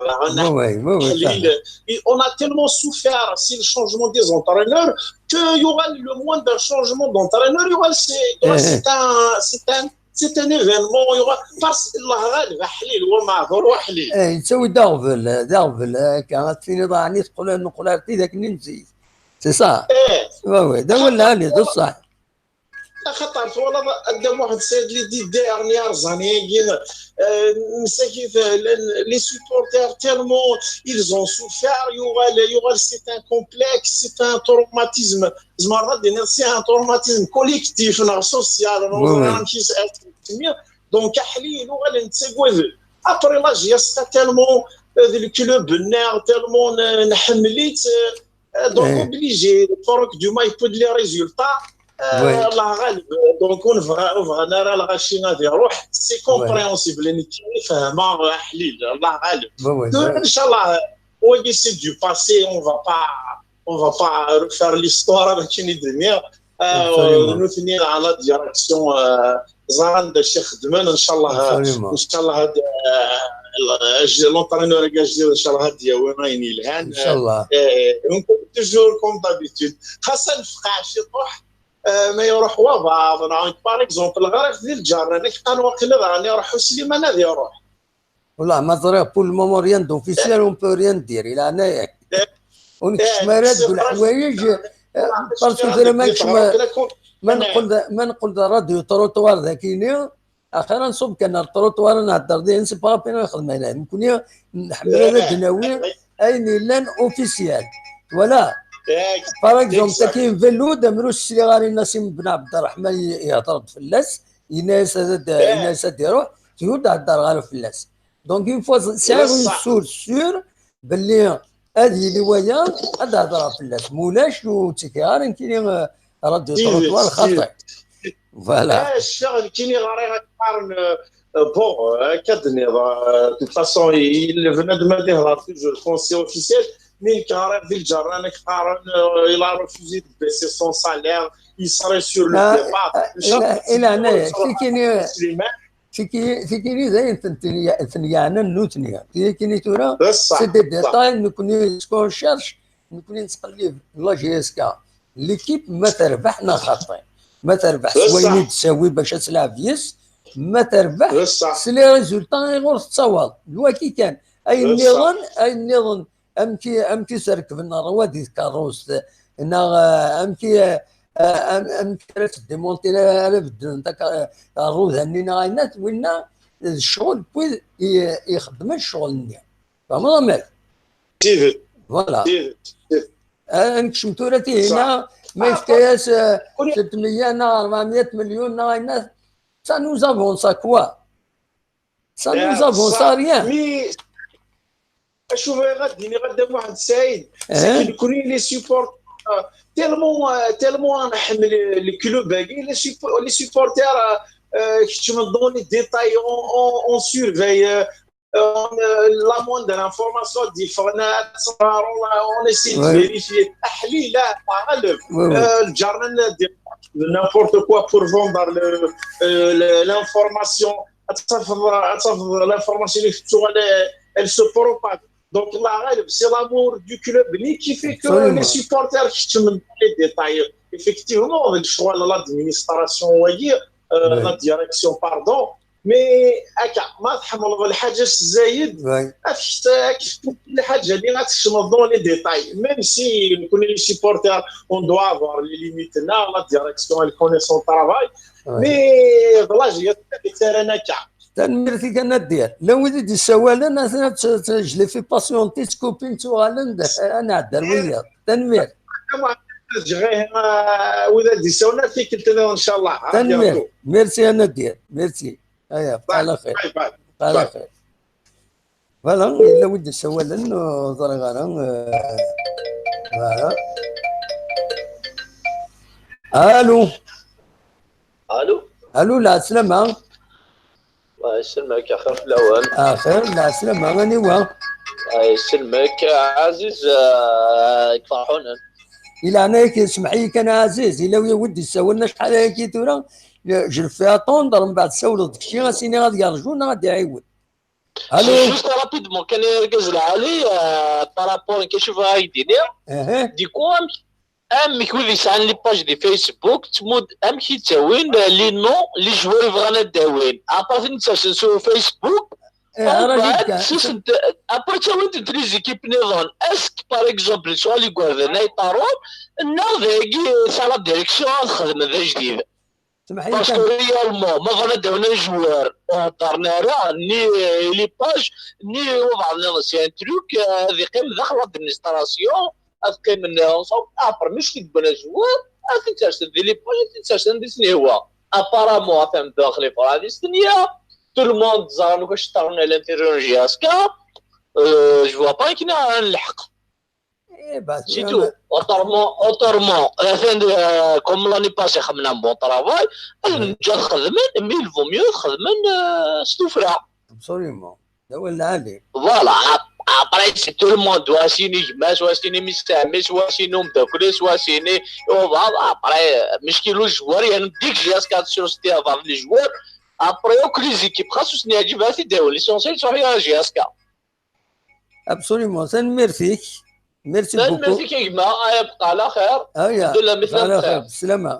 Oui, oui, oui, oui, ça va. On a tellement souffert si le changement des entraîneurs que yuɣal le moindre changement d'entraîneur, yuɣal c'est, c'est un, c'est un, c'est un événement, yuɣal, parce que Allah ɣaleb, aḥlil, wa meɛdur, wa aḥlil. Eh, yettawi-d aɣbel, d aɣbel, akka, ad tiniḍ, ɛni teqqel, neqqel ar tidak-nni n zik. C'est ça. Eh. Oui, oui, d awal lɛali, d ṣṣeḥ. Axaṭer twalaḍ a Dda Muḥend Saɛid, les dix dernières années-agi, euh, msakit, euh, les supporters tellement ils ont souffert, yuɣal, yuɣal c'est un complexe, c'est un traumatisme. Tzemreḍ ad d-tiniḍ c'est un traumatisme collectif neɣ social, neɣ ur ẓriɣ amek i s-, ad s-nsemmi. Donc aḥlil uɣalen ttaggaden. Après la J S K tellement, euh, d club-nneɣ, tellement, euh, nḥemmel-itt, euh, Euh, donc, obligé, Franck Dumas yewwi-d les résultats. Euh, Allah ɣaleb. Donc, ur nebɣa, ur bɣan ara lɣaci ad iruḥ. C'est compréhensible. Nekkini fehmeɣ aḥlil. Allah ɣaleb. Donc, inchallah, wagi c'est du passé, on va pas, on va pas refaire l'histoire, akken i d-nniɣ. Euh, nutni à la direction, euh, ẓran d acu i xeddmen, ncallah, ncallah ad, euh, l'entraîneur-agi ajdid, ncallah ad d-yawi ayen yelhan. Ncallah. Euh, toujours comme d'habitude. Xas ad nefqeɛ ciṭuḥ, euh, ma iruḥ wabaḍ, neɣ, par exemple, ɣriɣ di lǧerran, ad k-qqaren waqila daɣen iruḥ Sliman ad iruḥ. Wallah, ma ẓriɣ, pour le moment, rien d'officiel, on peut rien dire. I leɛnaya-k. Ur nekcem ara deg leḥwayeǧ, eh, parce que tura ma nekcem, ma neqqel d, ma neqqel d radio trottoir dagini, axir ad nṣub kan ar trottoir, ad nhedder dihin, c'est pas la peine ad nexdem ayen. Nekkni nḥemmel ad d-nawi ayen yellan officiel. Voilà. Par exemple, tagi n Velud, amru sliɣ ara i Nassim Ben Abderrahman, yehder-d fell-as, yenna-yas ad, yenna-yas ad iruḥ, tgud ad d-heddereɣ ara fell-as. Donc, une fois sɛiɣ une source sûre belli ad yili waya, ad d-hedreɣ fell-as. Ma ulac, ur ttekkiɣ ara nekkini, euh, radio trottoir xaṭi. Voilà. Eh, cfiɣ nekkini ɣriɣ ad qqaren, euh, bon, euh, akka d-nniḍ, euh, de toute façon, il, bnadem ad ihder toujours quand c'est officiel, mi nekk ɣriɣ di lǧerran ad qqaren, euh, il a refusé de baisser son salaire, il serait sur le départ. I leɛnaya-k, tikini, Tikini, tikini d ayen ten-, ten-, ten-yeɛnan nutni. Tikini tura, c'est des détails, nekkni, ce qu'on cherche, nekkni nettqellib la J S K. L'équipe, ma terbeḥ neɣ xaṭi. Ma terbeḥ s wayen i d-tessawi bac ad tleɛb yes, ma terbeḥ s les résultats i ɣur tettawaḍ. D waki kan. Ayen nniḍen, ayen nniḍen, amek i, amek i s-rekben ṛṛwa di tkeṛṛust, neɣ, eh, amek i, eh, am-, amek ara tt-démonter, ara beddlen taka-, ṛṛuda-nni neɣ ayen, winna d ccɣel n wid i, ixeddmen ccɣel-nni. Tfehmeḍ amek? Tidet. Voilà. Tidet. Tidet. Ah, ad nekcem tura tihin, ah, ma yefka-yas, eh, tlata meyya neɣ ṛebɛemya melyun neɣ ayen, ça nous avance à quoi? Ça nous avance à rien. Mais acu bɣiɣ ad d-iniɣ a Dda Muḥend Saɛid, c'est que nekkni les support-, euh, tellement, euh, tellement ad nḥemmel le club-agi, les suppo-, les supporters, euh, euh, keččmen dans les détails, on, on, on surveille, euh, euh, on, euh, la moindre information ad d-yeffeɣ, ad tt-nɣer, on, on essaie de vérifier. Aḥlil, la, tɣaleb. Euh, lǧarna n n'importe quoi pour vendre le, euh, le, l'information. Ad tafeḍ, ad tafeḍ l'information-ik tettuɣal, elle se propage. Donc, la غالب, c'est l'amour du club-nni qui fait que les supporters keččmen dans les détails. Effectivement, d lecɣal n l'administration-agi, euh, la direction, pardon. Mais, akka, ma tḥemmleḍ lḥaǧa s zzayed, ad tfeḍ lḥaǧa-nni, ad tekcmeḍ dans les détails. Même si nekkni les supporters, on doit avoir les limites-nneɣ, la direction, elle connaît son travail. Mais, voilà, j'ai été. Tanemmirt-ik a Nadir. Llan wid i d-yessawalen, ad, ad, ad teǧǧ les fils patienter, tkupin ttuɣalen-d, ad nɛeddi ar wiyaḍ. Tanemmirt. Ǧǧiɣ, eh, wid ad d-yessawalen ar tikkelt-nniḍen, ncallah. Tanemmirt. Merci a Nadir. Merci. Aya, bye, bye, bye. Bye. Voilà, yella wid d-yessawalen, ur ẓriɣ ara, eh, voilà. Allô? Allô? Allô, lɛeslama. Allah yesselmek, axir fell-awen. Axir, lɛeslama, aniwa? Allah yesselmek, Ɛaziz, eh, deg Ferḥunen. Di leɛnaya-k, semmeḥ-iyi kan, Ɛaziz, yella wid d-yessawalen acḥal ayagi tura, je le fais attendre, mbeɛd tsawleḍ-d kečči, ad s-iniɣ ad yerju neɣ ad iɛiwed. Allô? C'est juste rapidement, kan argaz lɛali, euh, par rapport à quelque chose à dire. Du coup, amek, amek wid yesɛan les pages de Facebook, tmud, amek i ttawin, euh, les noms, les joueurs i bɣan ad d-awin. Après, ad ten-id-sersen sur Facebook, après, ttawin-tent les équipes nniḍen. Est-ce que, par exemple, sɛan igerdan ay ṭarun, neɣ dagi, sɛan la direction ad xedmen d ajdid? Parce que réellement, ma bɣan ad d-awin un joueur, ur heddren ara, ni, euh, les pages, ni wabɛaḍ nniḍen, c'est un truc, euh, ad yeqqim daxel l'administration, ad qqimen ensemble, après, mi s-t-id-wwin azwar, ad t-id-sersen di les pages, ad t-id-sersen di tnehwa. Apparemment, atan daxel ifraḍ di stenya, tout le monde ẓran akk acu ṭṭaren à l'intérieur n J S K, euh, je vois pas akken ara nlḥeq. C'est tout. Autrement, autrement, atan, euh, comme l'année passée, xedmen un bon travail, ad neǧǧ ad xedmen, mais il vaut mieux ad xedmen, euh, s tuffra. Absolument. D awal lɛali. Voilà. Ap-, après, c'est tout le monde. Wa s-yini gma-s, wa s-yini mmi-s, mmi-s, wa s-yini umeddakel-is, wa s-yini, oh, bah, bah, après, euh, meckel ur joueur, il y a une digue J S K sur ce terrain, les joueurs. Après, akk les équipes, xas ur sen-yeɛǧib ara ad t-id-awin. L'essentiel, c'est J S K. Absolument. Tanemmirt-ik. Merci beaucoup. Tanemmirt-ik a gma, ay abqa ɛla xir. Aya. Alhamdulillah, bqa ɛla xir. Bslama.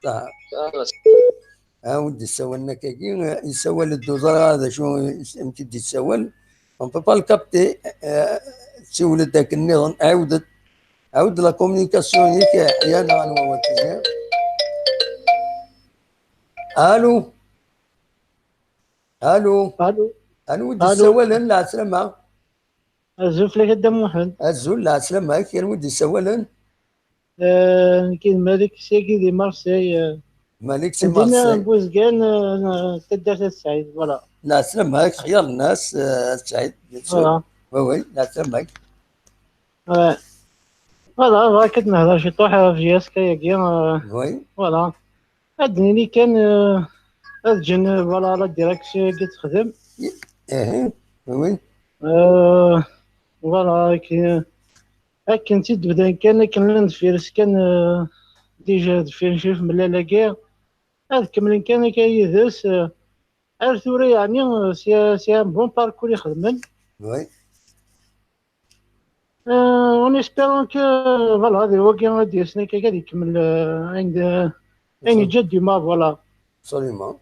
Saha. Saha. Ah, wid d-yessawalen akkagi, yessawal-d ur ẓriɣ ara d acu amek i d-yessawal. On peut pas le capter. Euh, ssiwel-d akken nniḍen. Ɛiwed-d. Ɛiwed la communication-ik, ya neɣ anwa wagi? Allô? Allô? Allô? Anwa i d-yessawalen? Lɛeslama. Azul fell-ak a Dda Muḥend. Azul, lɛeslama-k, anwa i d-yessawalen? Eh, nekk d Malik, seg di Marseille, eh. Malik, si Marseille. Buzgan, eh, taddart At Sɛid, voilà. Lɛeslama-k, xyar nnas, eh, At Sɛid, bien sûr. Voilà. Oui, oui, lɛeslama-k. Ouais. Voilà, bɣiɣ ad nehder ciṭuḥ ɣef J S K-agi, eh, oui. Voilà. Ad d-nini kan, eh, ad ǧǧen, eh, voilà, la direction-agi texdem. Ih, oui. Eh, voilà, akken, akken tt-id-bdan kan, akken llan deffir-s kan, eh, déjà deffir n Crif Mellal-agi, ad kemmlen kan akka yid-s, eh, ar tura, yeɛni, eh, c'est, c'est un bon parcours i xedmen. Oui. Euh, en espérant que, voilà, d wagi ad d-yasen akka ad ikemmel, euh, ayen d- ayen yeǧǧa Duma, voilà. Absolument.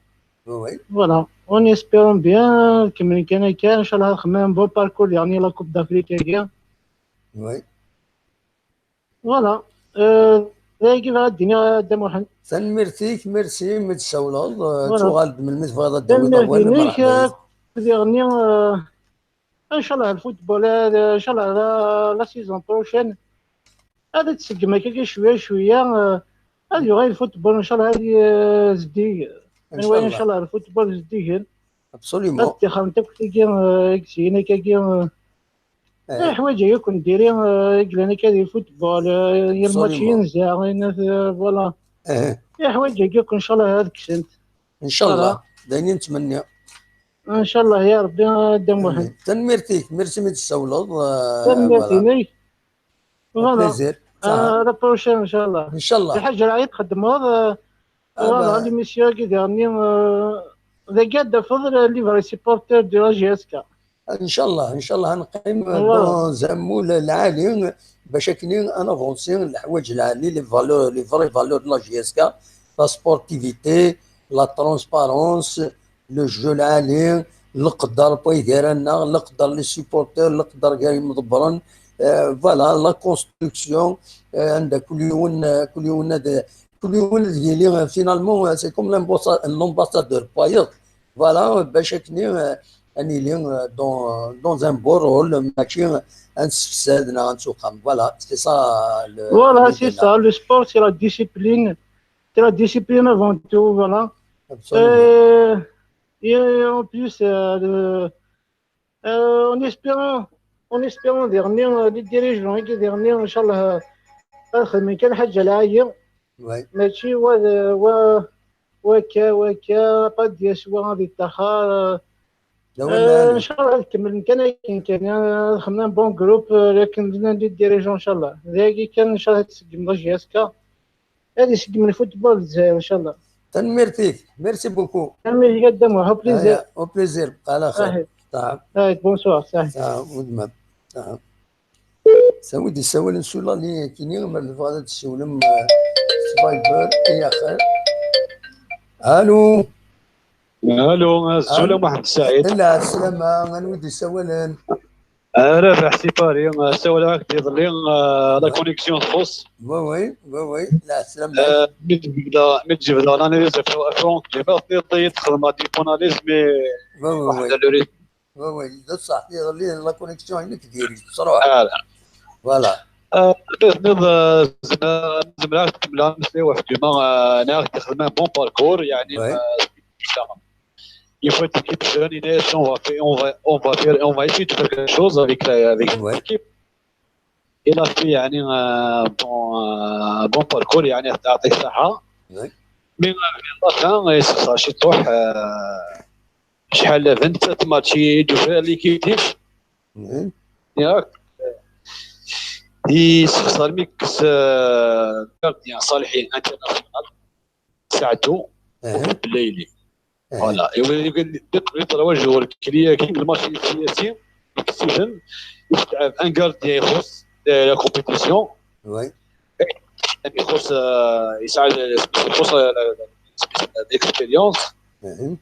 Oui, oui. Voilà, en espérant bien, kemmlen kan akka, inchallah ad xedmen bon parcours yerni la Coupe d'Afrique-agi. Oui. Voilà. Euh, d ayagi bɣiɣ ad d-iniɣ a Dda Muḥend. Tanemmirt-ik, merci mi d-tsawleḍ. Euh, Voilà. Tuɣal-d melmi tebɣiḍ ad d-tawiḍ Tanemmirt awal, inek, mreḥba. euh, yerni, euh, inchallah le football, euh, inchallah la, la saison prochaine ad tseggem akka cwiya cwiya, euh, ad yuɣal le football inchallah ad, euh, zeddig. Anwa Inchallah. Inchallah le football zeddigen. Absolument. Ad ttixrent akk tigi, euh, i yesyin akkagi, euh, Eh. Iḥwaǧ-agi akk n diri, euh, i yellan akka di football, euh, yal match Absolument. yenza, inat, euh, voilà. Eh. Iḥwaǧ-agi akk inchallah ad ksent. Inchallah. D ayen i nettmenni. Inchallah ya Rebbi, a Dda Muḥend. Tanemmirt-ik, merci mi d-tsawleḍ. Euh, Tanemmirt voilà. inek. Au Voilà. plaisir. Euh, la prochaine, inchallah. Inchallah. Lḥaǧa ara yi-txedmeḍ, euh, Ah, voilà, bah. L'émission-agi dernier, euh, dagi ad d-tafeḍ les vrais supporters de la J S K. Inchallah, inchallah, ad neqqim Voilà. dans un moule lɛali, bac akken ad navansi leḥwayeǧ lɛali, les valeurs, les vraies valeurs de la J S K, la sportivité, la transparence, le jeu lɛali, leqder n waygar-nneɣ, leqder les supporters, leqder gar yimḍebbren, euh, voilà, la construction, euh, anda kul yiwen, euh, kul yiwen ad, kul yiwen ad yili, euh, finalement, euh, c'est comme l'ambassa-, l'ambassadeur n wayeḍ. Voilà, bac akken, euh, ad nili, euh, dans, dans un beau rôle, mačči ad nessefsad neɣ ad nettuqam. Voilà, c'est ça le Voilà, l'idée c'est là. Ça. Le sport, c'est la discipline. C'est la discipline avant tout, voilà. Absolument. Euh, et en plus, euh, le- euh, en espérant, en espérant dernier, euh, les dirigeants, les derniers, inchallah, euh, ad xedmen kan ḥaǧa lɛali. Ouais. Mačči wa, wa, wakka, wakka, pas de soin, des taxar. D awal lɛali. Inchallah ad kemmlen kan akken kan, ad xedmen un bon groupe, euh, akken d les dirigeants, inchallah. Dagi kan, inchallah, ad tseggem la J S K. Ad iseggem le football d Lezzayer, inchallah. Tanemmirt-ik. Merci beaucoup. Tanemmirt-ik a Dda Muḥ, au plaisir. Au plaisir. Ala xir. Saḥit. Taɛam. Saḥit, bonsoir, saḥit. Taɛam, udmam. Taɛam. Sawi d-issawalen s ula-nni kini, ma tebɣiḍ ad tessiwlem, euh, s Viber, i axir. Allô. Allô, azul a Muḥend Saɛid. Lɛeslama, anwa i d-issawalen? Rabaḥ si Paris, ssawleɣ-ak-d iḍelli, euh, la connexion txuṣ. Oui, oui, oui, oui, lɛeslama. Euh, mi d-jebdeɣ, mi d-jebdeɣ l'analyse de Franck Dumas, tenniḍ-iyi-d txedmeḍ-d une analyse, mais Oui, oui, oui. Waḥed le rythme. Oui, oui, d ṣṣeḥ, iḍelli la connexion-inek diri-tt, truḥ. Voilà. Voilà. Euh, tenniḍ, euh, zemreɣ, zemreɣ ad kemmleɣ ameslay waḥed Dumas, euh, neɣ ad xedmeɣ un bon parcours, يعني, Oui. Euh, il faut être équipe jeune, et si on va faire, on va, on va faire, on va essayer de faire quelque chose avec la, avec cette Ouais. Équipe. Il a fait, يعني, euh, bon, euh, bon parcours, يعني, يعطيه الصحة. Ouais. Mais, euh, la fin, يسخسر شي طوح, euh, شحال بنت ثلاث ماتشي يدو فيها ليكيتيف. Mhm. ياك. يسخسر ميكس, euh, gardien صالحي international. ساعدو أها. بالليلي. أها. Voilà. Et oui, les trois joueurs qui, qui le match ici, ici, يكتسبن, يستعب un gardien يخص la compétition. Oui. يعني يخص, euh, يساعد, يخص, euh, l'expérience. Mhm.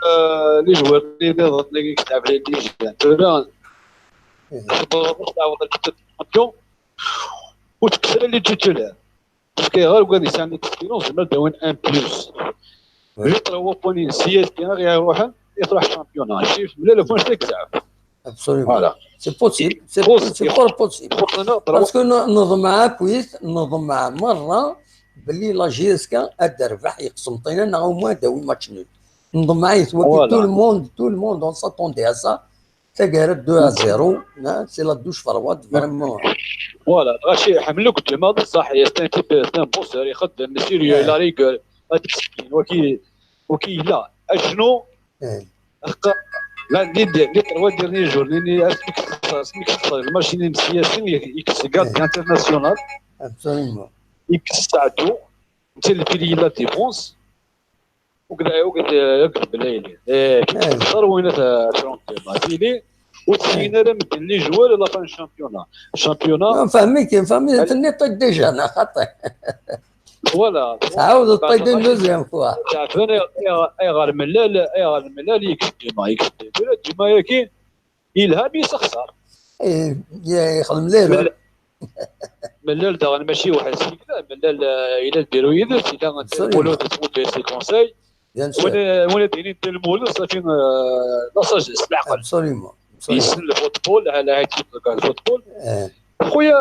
Euh, les joueurs اللي يضغط لك يلعب لي ديجا. تبدا إيه. تعاود الكابتن وتكسر les titulaires. Parce que غير كان يساعد l'expérience, زعما داوين un plus. Ouais. Les trois points, si يروح, يروح championnat. شوف, لا, le point, c'est grave. Absolument. Voilà. C'est possible. C'est Possible. C'est fort possible. Parce Parce que نضمع كويس, نضمع مرة باللي la J S K ad terbeḥ, يقسم طينة, نغ au moins داوي match nul. نضمع يتوكل. Voilà. Tout le monde, tout le monde, on s'attendait à ça. Tagara deux à zéro, hein, c'est la douche froide, vraiment. Voilà, غاشي حملوك ديما بصح, c'est un type, c'est un bosseur, يخدم, sérieux, إيه. il a rigueur, هذاك السكين, وكي, وكي لا, الجنو, إيه. حق, لا, les, les, les trois derniers jours, les, les, اسمك, اسمك, الماتش اللي مسياسين, يكس gardien international, Absolument. يكس ساعدو, انت اللي في la défense, وكذا, وكذا, وكذا بالليل. إيه, كي إيه. تخسر وين ترونت ماتيلي, Ur ttgen ara medden les joueurs à la fin championnat. Championnat. Nfehmik, nfehmik, tenniḍ-t déjà, neɣ xaṭi? Voilà. Tɛawdeḍ-t une deuxième fois. Teɛfan ayɣer Mellal, ayɣer Mellal yekseb dima, yekseb dima, dima yagi yelha mi yessexṣer. Yexdem lehwa. Mellal daɣen mačči weḥd-s i yella, Mellal yella lbiru yid-s, yella Dda Lmulud yettmuddu-as les conseils. Win ad yinin Dda Lmulud, safi, la sagesse, leɛqel. Absolument. Yessen le football, la équipe de football. Xuya,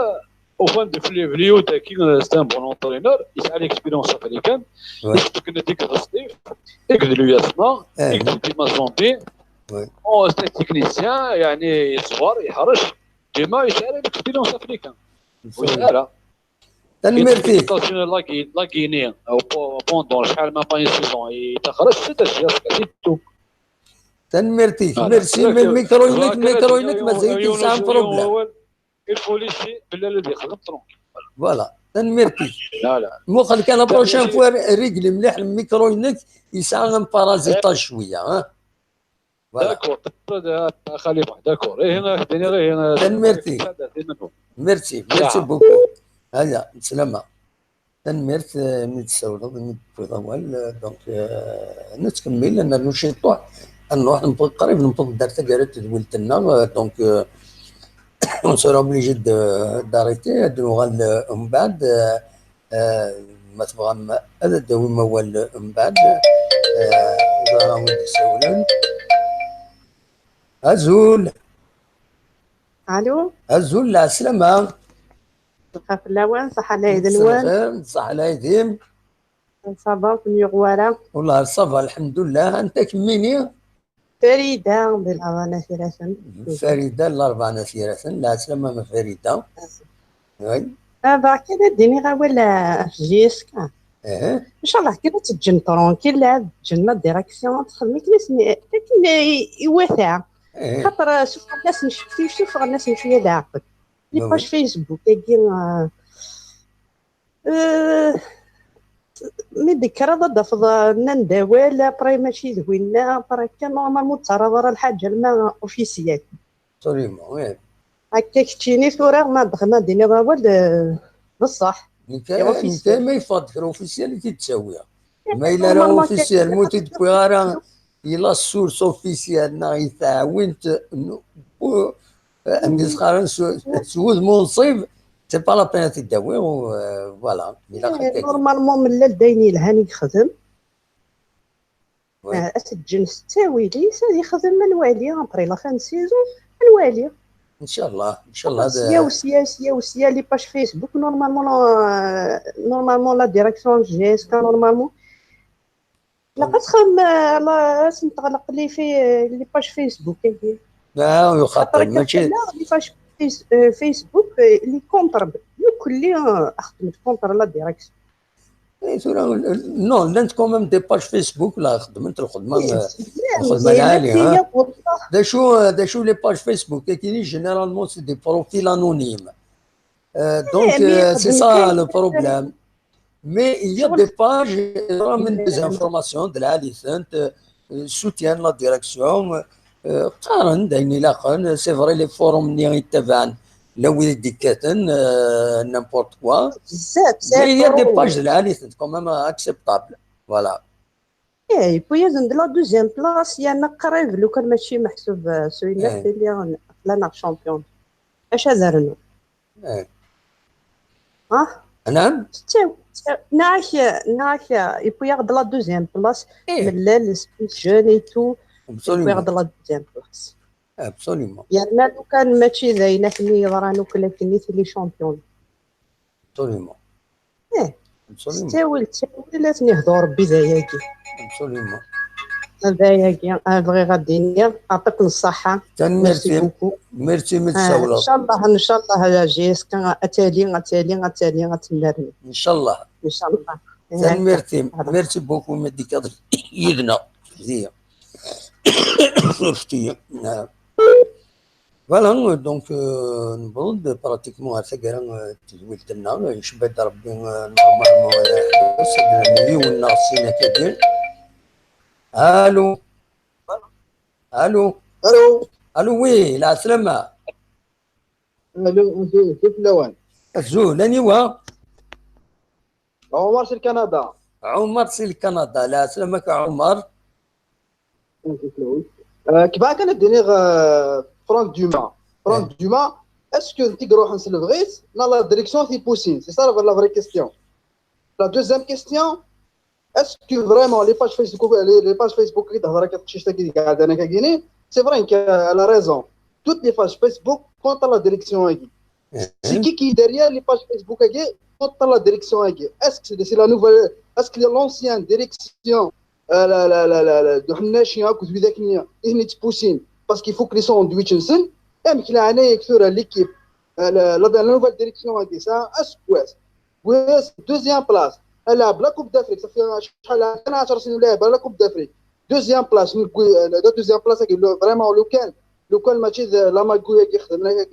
ufan-d fell-i, fell-i dagi, c'est un bon entraîneur, yesɛa l'expérience africaine, yessefken-d deg Ɣesṭif, deg l'U S M A, deg Mazembe. C'est un technicien, yeɛni yeṣber, yeḥrec, dima yesɛa l'expérience africaine. Ur yesɛi ara. Tanemmirt-ik. La Guinée, pendant شحال من saison, yettaxer-as c'est tout. Tanemmirt-ik. Merci. Même micro-inek, micro-inek mazal-it yesɛa problème. Il faut laisser Mellal ad yexdem tranquille. Voilà. Tanemmirt-ik. Muqel kan la prochaine fois, régler mliḥ micro-inek, yesɛa un parazitage cwiya. D'accord. Xali, d'accord. Tanemmirt-ik. Merci, merci beaucoup. Aya, sslama. Tanemmirt mi d-tessawleḍ, mi d-tewwiḍ awal. Donc, nettkemmil, ad nernu ciṭuḥ, ad nruḥ, qrib newweḍ-d ar taggara n tedwilt-nneɣ. Donc, on sera obligé d'arrêter, ad d-nuɣal umbeɛd. Ma tebɣam ad d-tawim awal umbeɛd, ẓer a wi d-isawlen. Azul. Allô. Azul, lɛeslama. Lxir fell-awen, ṣaḥa lɛid-nwen. Ṣaḥa lɛid-im. Ça va, ur kem-yuɣ wara? Wellah ça va, lḥemdullah. Anta kemmini? Farida, di lɛerban At Yiraten. Farida, lɛerban At Yiraten, lɛeslama ma Farida. Bɣiɣ kan ad d-iniɣ awal ɣef J S K. Ncallah kan ad t-ǧǧen tranquille, ad ǧǧen la direction ad texdem akken akken iwata. Xaṭer suffɣen-asen cwiya, suffɣen-asen cwiya leɛqel. Les pages Facebook-agi, mi d-tekkreḍ ad d-tafeḍ nnan-d awal, après mačči d winna, après akka normalement ur d-tettarraḍ ara lḥaǧa alma officiel. Absolument, oui. Akka keččini tura ma d-, ma d-tiniḍ awal d ṣṣeḥ. Nekk ma yeffeɣ-d kra officiel i t-id-ttawiɣ. Ma yella ara officiel, ma ur t-id-wwiɣ ara i la source officielle neɣ i taɛwint n, anda i s-qqaren, s wudem unṣib, c'est pas la peine ad t-id-awiɣ, voilà. Normalement Mellal d ayen yelhan i yexdem. Ad t-ǧǧen s ttawil-is, ad yexdem, ad nwali, après la fin de saison, ad nwali. Ncallah, ncallah. Sya u sya, sya u sya, les pages Facebook, normalement, normalement, la direction J S K, normalement. Ilaq ad txedmem, ad sen-teɣleq les pages Facebook-agi. Ah, xaṭer mačči. Les pages Facebook, les contre, yakk-lli xedment contre la direction. Eh, tura, non, llant quand même des pages Facebook la xeddment lxedma, lxedma lɛali. D acu, d acu les pages Facebook? Généralement, c'est des profils anonymes. Euh, donc, euh, c'est ça le problème. Mais il y a des pages, des informations de la licence, euh, soutiennent la direction, euh, qqaren-d ayen ilaqen, c'est vrai, les forums-nni i ttabaɛen, llan wid i d-ikkaten, euh, n'importe quoi. Mais il y a des pages de la licence quand même acceptables. Voilà. Eh, yewwi-yasen-d la deuxième place, yerna qrib, lukan mačči meḥsub, euh, s winna tili la neɣ champion. Acu ad rnu? Eh. Ah? Anɛam? Tettaw, tettaw, neɣ, neɣ, yewwi-yaɣ-d la deuxième place, Mellal, jeune et tout, yewwi-yaɣ-d la deuxième place. Absolument. Yerna lukan mačči d ayen akken yeḍran akk, lakin i tili champion. Absolument. Eh. Ttawil, ttawil, ad ten-ihdu Rebbi d ayagi. Absolument. D ayagi, ah, bɣiɣ ad d-iniɣ, yeɛṭikem ṣṣeḥḥa. Tanemmirt-im. Merci beaucoup. Merci mi d-tsawleḍ. Ncallah, ncallah, a J S K, ad tali, ad tali, ad tali, ad tennerni. Ncallah. Ncallah. Tanemmirt-im. Merci beaucoup mi d-tekkaḍ yid-neɣ. Voilà, donc, euh, newweḍ-d pratiquement ar taggara, euh, n tedwilt-nneɣ, yecba-d Rebbi, euh, normalement, ad d-nernu yiwen neɣ sin akkagi. Allô? Allô? Allô? Allô, oui, la salama. Allô, allô, c'est Lawan. Azul, aniwa? Omar, c'est le Canada. Omar, c'est le Canada. La salama, Omar. Euh, كيما كان دينيغ Franck Dumas. Franck Dumas, est-ce que tu crois en le vrai dans la direction qui pousse? C'est ça la vraie question. La deuxième question, est-ce que vraiment les pages Facebook, les, les pages Facebook qui dans la c'est vrai qu'elle a raison. Toutes les pages Facebook contre la direction. C'est qui qui est derrière les pages Facebook contre la direction? Est-ce que c'est la nouvelle, est-ce que l'ancienne direction, euh, la, la, la, la, la, de Hnashi, hein, que vous êtes venus, ils nous poussent parce qu'il faut que les sandwichs, hein, et que la année, que l'équipe, euh, la, la, la nouvelle direction, hein, ça, est-ce que Oui, deuxième place. Elle a la Coupe d'Afrique. Ça fait شحال عشر سنين لاعبة la Coupe d'Afrique. Deuxième place. La deuxième place, vraiment, le كان, le كان ماشي la Maguire qui خدمنا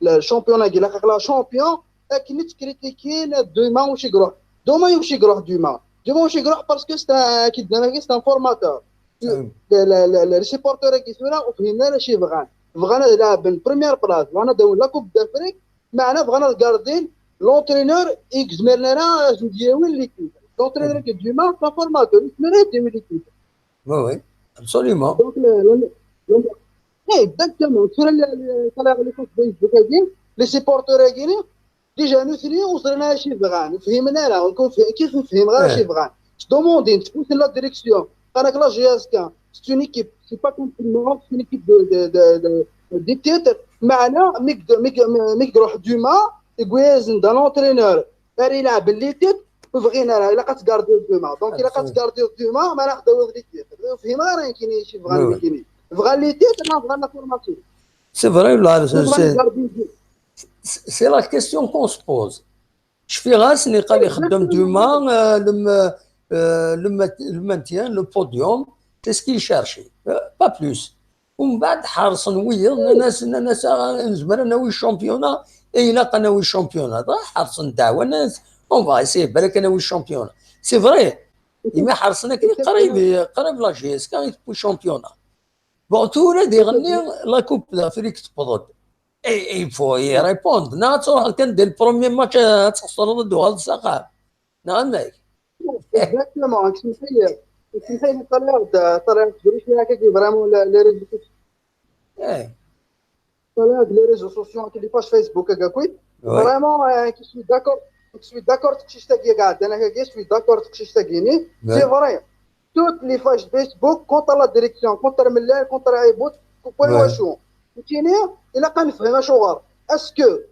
le championnat, qui la champion. Et qui nous critiquent demain ou Dumas. Demain ou Dumas. Demain ou Dumas parce que c'est un, qui donne, c'est un formateur. Les supporters qui sont là, au final, c'est vrai. Vrai, la première place. On a la Coupe d'Afrique. معنا بغينا نغاردين l'entraîneur يجمعنا راه يديوي l'équipe. L'entraîneur كي ديما c'est un formateur يجمعنا يديوي l'équipe. Oui, oui, absolument. Donc le, le, le, exactement. Sur les, les, les, les supporters هاكيني déjà نثني وصلنا شي بغان فهمنا راه نكون كيف نفهم غير شي بغان. دوموندين تفوت la direction. قالك la JSK c'est une équipe, c'est pas comme le Maroc, c'est une équipe de, de, de, de, des titres. معنا ميك ميك ميك روح Dumas يقويزن dans l'entraîneur. دار يلعب les titres. وبغينا راه الا قتغارديو Dumas. Donc الا قتغارديو Dumas ما ناخذ les titres. فهمنا راه كاين شي بغا كاين بغا les titres. انا بغا la formation. C'est vrai, là, c'est la question qu'on se pose. شفيغاس ني قال يخدم Dumas, euh, le, euh, le, le maintien, le podium, c'est ce qu'il cherchait, euh, pas plus. ومن بعد حرصن ويض ناس ناس نزمر ناوي الشامبيونا. اي لا قناوي الشامبيونا حرصن دعوة ناس. On va essayer بالك ناوي الشامبيونا. C'est vrai. اما حرصنا كي قريب قريب la JSK يتبو الشامبيونا. Bon, ثورة دي غني la Coupe d'Afrique تبضد. اي اي فو اي ريبوند نا تروح كان دير le premier match تخسر ضد هذا السقام. نعم ماك. Exactement. كنت محير كنت محير الطريقة الطريقة تدريش لها كي vraiment les réseaux sociaux. ايه الطريقة les réseaux sociaux كي les pages Facebook هكا كوي. Vraiment كي suis d'accord كي suis d'accord تكشيش تاكي قاعد انا كي suis d'accord تكشيش تاكيني. C'est vrai. Toutes les pages Facebook contre la direction, contre Mlal, contre Aïbout, contre Pouéwachou. فهمتيني؟ الا كنفهم شغل. Est-ce que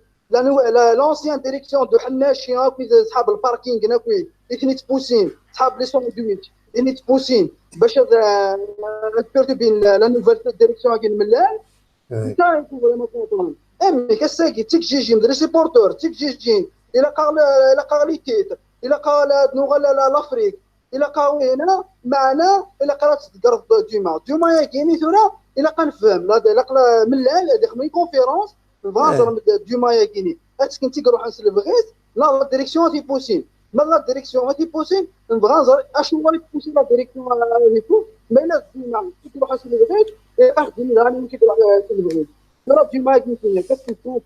l'ancienne direction de Hnashi, كي صحاب ال parking, كي اثنين تبوسين صحاب les sandwichs, اثنين تبوسين باش perturber la nouvelle direction كاين Mlal. انت يكون vraiment content. امي كساكي تيك جي جي مدري supporter تيك جي جي الا قال الا قال les titres الا قال نوغا l'Afrique. الا قاوي هنا معنا الا قرات تقرا Dumas Dumas ياكيني ثورة. الا كنفهم لا لا قلا من العام هذا خمي conférence. نبغى نهضر Dumas ياكيني. Est-ce que انت روح نسلم بغيت لا la direction غادي بوسين. ما la direction غادي بوسين نبغى نهضر اشنو غادي بوسين la direction غادي بوسين. ما الا Dumas كي تروح نسلم بغيت اخدم لها من كي تروح نسلم بغيت. ثورة Dumas ياكيني كتكون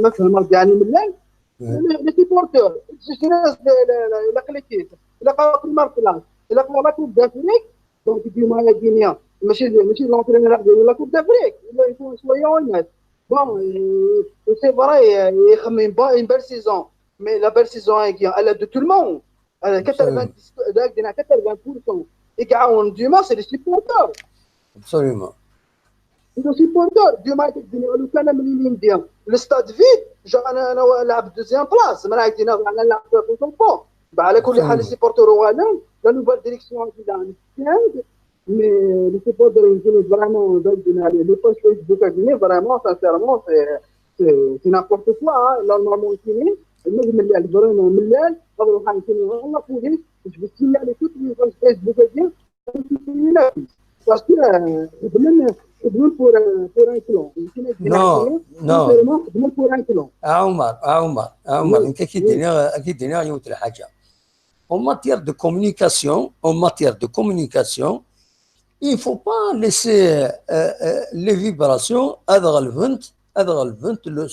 ما فهمت يعني من العام. Les supporters, les supporters, la collectif, la première place, la Coupe d'Afrique, donc Dumas ياكيني ماشي ماشي l'entraîneur ديال la Coupe d'Afrique, il faut soyons honnêtes. Bon, c'est vrai, il y a une belle saison, mais la belle saison, elle est de tout le monde. quatre-vingt-dix, quatre-vingts pour cent يقعون Dumas, c'est les supporters. Absolument. Les supporters Dumas يديني لو كان ملي ندير le stade vide. جا انا انا لعب deuxième place ما رايتينا انا لعب في الفوتبول. على كل حال les supporters وغانا la nouvelle direction كي دار mais les supporters يمكن vraiment دايرين عليه les pages Facebook هادي vraiment sincèrement c'est c'est n'importe quoi. Normalement كاينين المهم اللي vraiment ملال هذا الوحيد كاين والله police باش بسم الله على كل les pages Facebook هادي. Parce que خدمنا خدمنا pour pour un clan. Non, non. خدمنا pour un clan. عمر عمر عمر انت كي دينا كي دينا يوت الحاجه. En matière de communication, en matière de communication, Il faut pas laisser euh, euh, les vibrations ad ɣelbent ad ɣelbent le,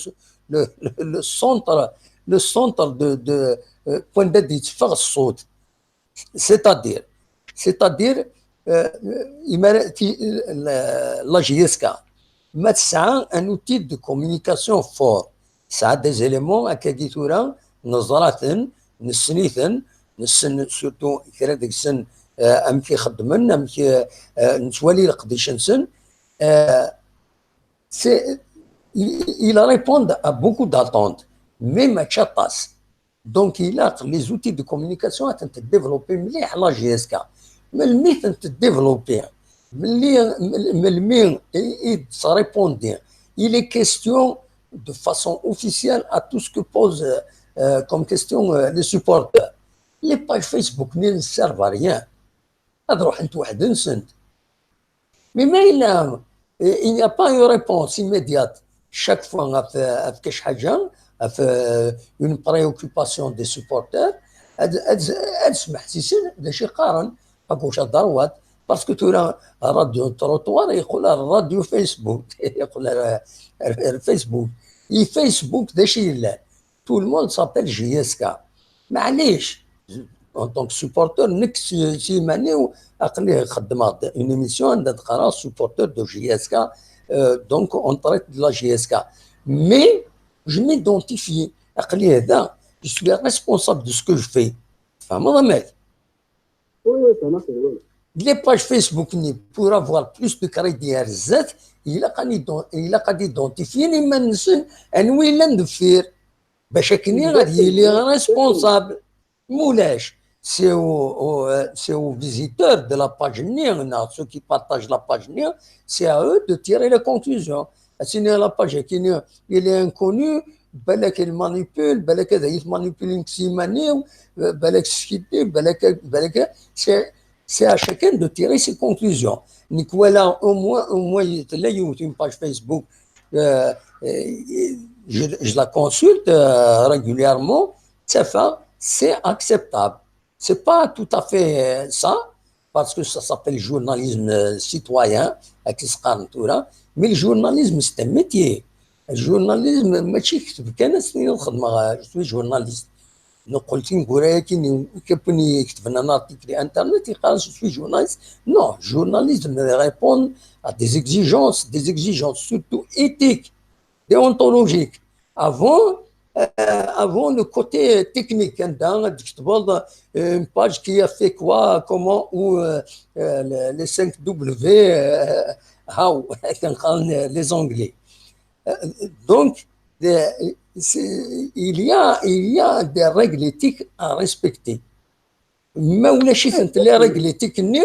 le, le, le centre, le centre de, de euh, point d yetteffeɣ ṣṣut. C'est-à-dire, c'est-à-dire euh, la, la J S K ma tesɛa un outil de communication fort, tesɛa des éléments akkagi tura neẓra-ten, nessen-iten, nessen surtout kra deg-sen euh, amek i xeddmen, amek euh, nettwali leqdic-nsen. Euh, c'est, ils, ils répondent à beaucoup d'attentes, mais mačči aṭas. Donc, ilaq les outils de communication ad tent-développer mliḥ la J S K. Melmi tent-développer? Melmi, melmi i d-srépondi? Il est question de façon officielle à tout ce que posent euh, comme question euh, les supporters. Les pages Facebook ne servent à rien. Ad ruḥent weḥd-nsent. Mais ma yella il n'y a pas une réponse immédiate chaque fois ɣef ɣef kacḥaǧa, ɣef une préoccupation des supporters, ad ad ad smeḥsisen d acu i qqaren à gauche à droite, parce que tura radio trottoir yeqqel ar radio Facebook, yeqqel ar ar Facebook. I Facebook d acu yellan? Tout le monde s'appelle J S K. Maɛlic, en tant que supporter, nekk s s yiman-iw aql-i xeddmeɣ-d une émission anda d-qqareɣ supporter de J S K, euh, donc on traite de la J S K. Mais je m'identifie, aql-i da, je suis responsable de ce que je fais. Tfehmeḍ amek? Oui, oui, ça marche, oui. Les pages Facebook-nni, pour avoir plus de crédit ar zdat, ilaq ad idon- ilaq ad identifien iman-nsen anwa yellan deffir, bac akken ad yili responsable. Mulac, c'est au, au, euh, c'est au visiteur de la page-nni, neɣ ceux qui partagent la page-nni, c'est à eux de tirer les conclusions. Ad s-iniɣ la page-agi, il est inconnu, balak il manipule, balak ad yi-tmanipule nekk s yiman-iw, balak s skiddib, balak, balak, c'est, c'est à chacun de tirer ses conclusions. Nekk walaɣ au moins, au moins, tella yiwet une page Facebook, euh, euh, je, je la consulte euh, régulièrement, ça fait, c'est acceptable. C'est pas tout à fait euh, ça, parce que ça s'appelle journalisme euh, citoyen, akken s-qqaren tura, mais le journalisme, c'est un métier. Le journalisme, mačči ketteb kan ad s-tiniḍ xedmeɣ, euh, je suis journaliste. Neqqel tineggura-agi, win iketben un article internet, yeqqar je suis journaliste. Non, journalisme répond à des exigences, des exigences surtout éthiques, déontologiques. Avant, euh, avant le côté technique, anda ad d-tketbeḍ euh, une page qui a fait quoi, comment, ou euh, euh, les, les cinq W, euh, how, akken qqaren les Anglais. Euh, donc, euh, c'est- il y a, il y a des règles éthiques à respecter. Ma ulac-itent les règles éthiques-nni,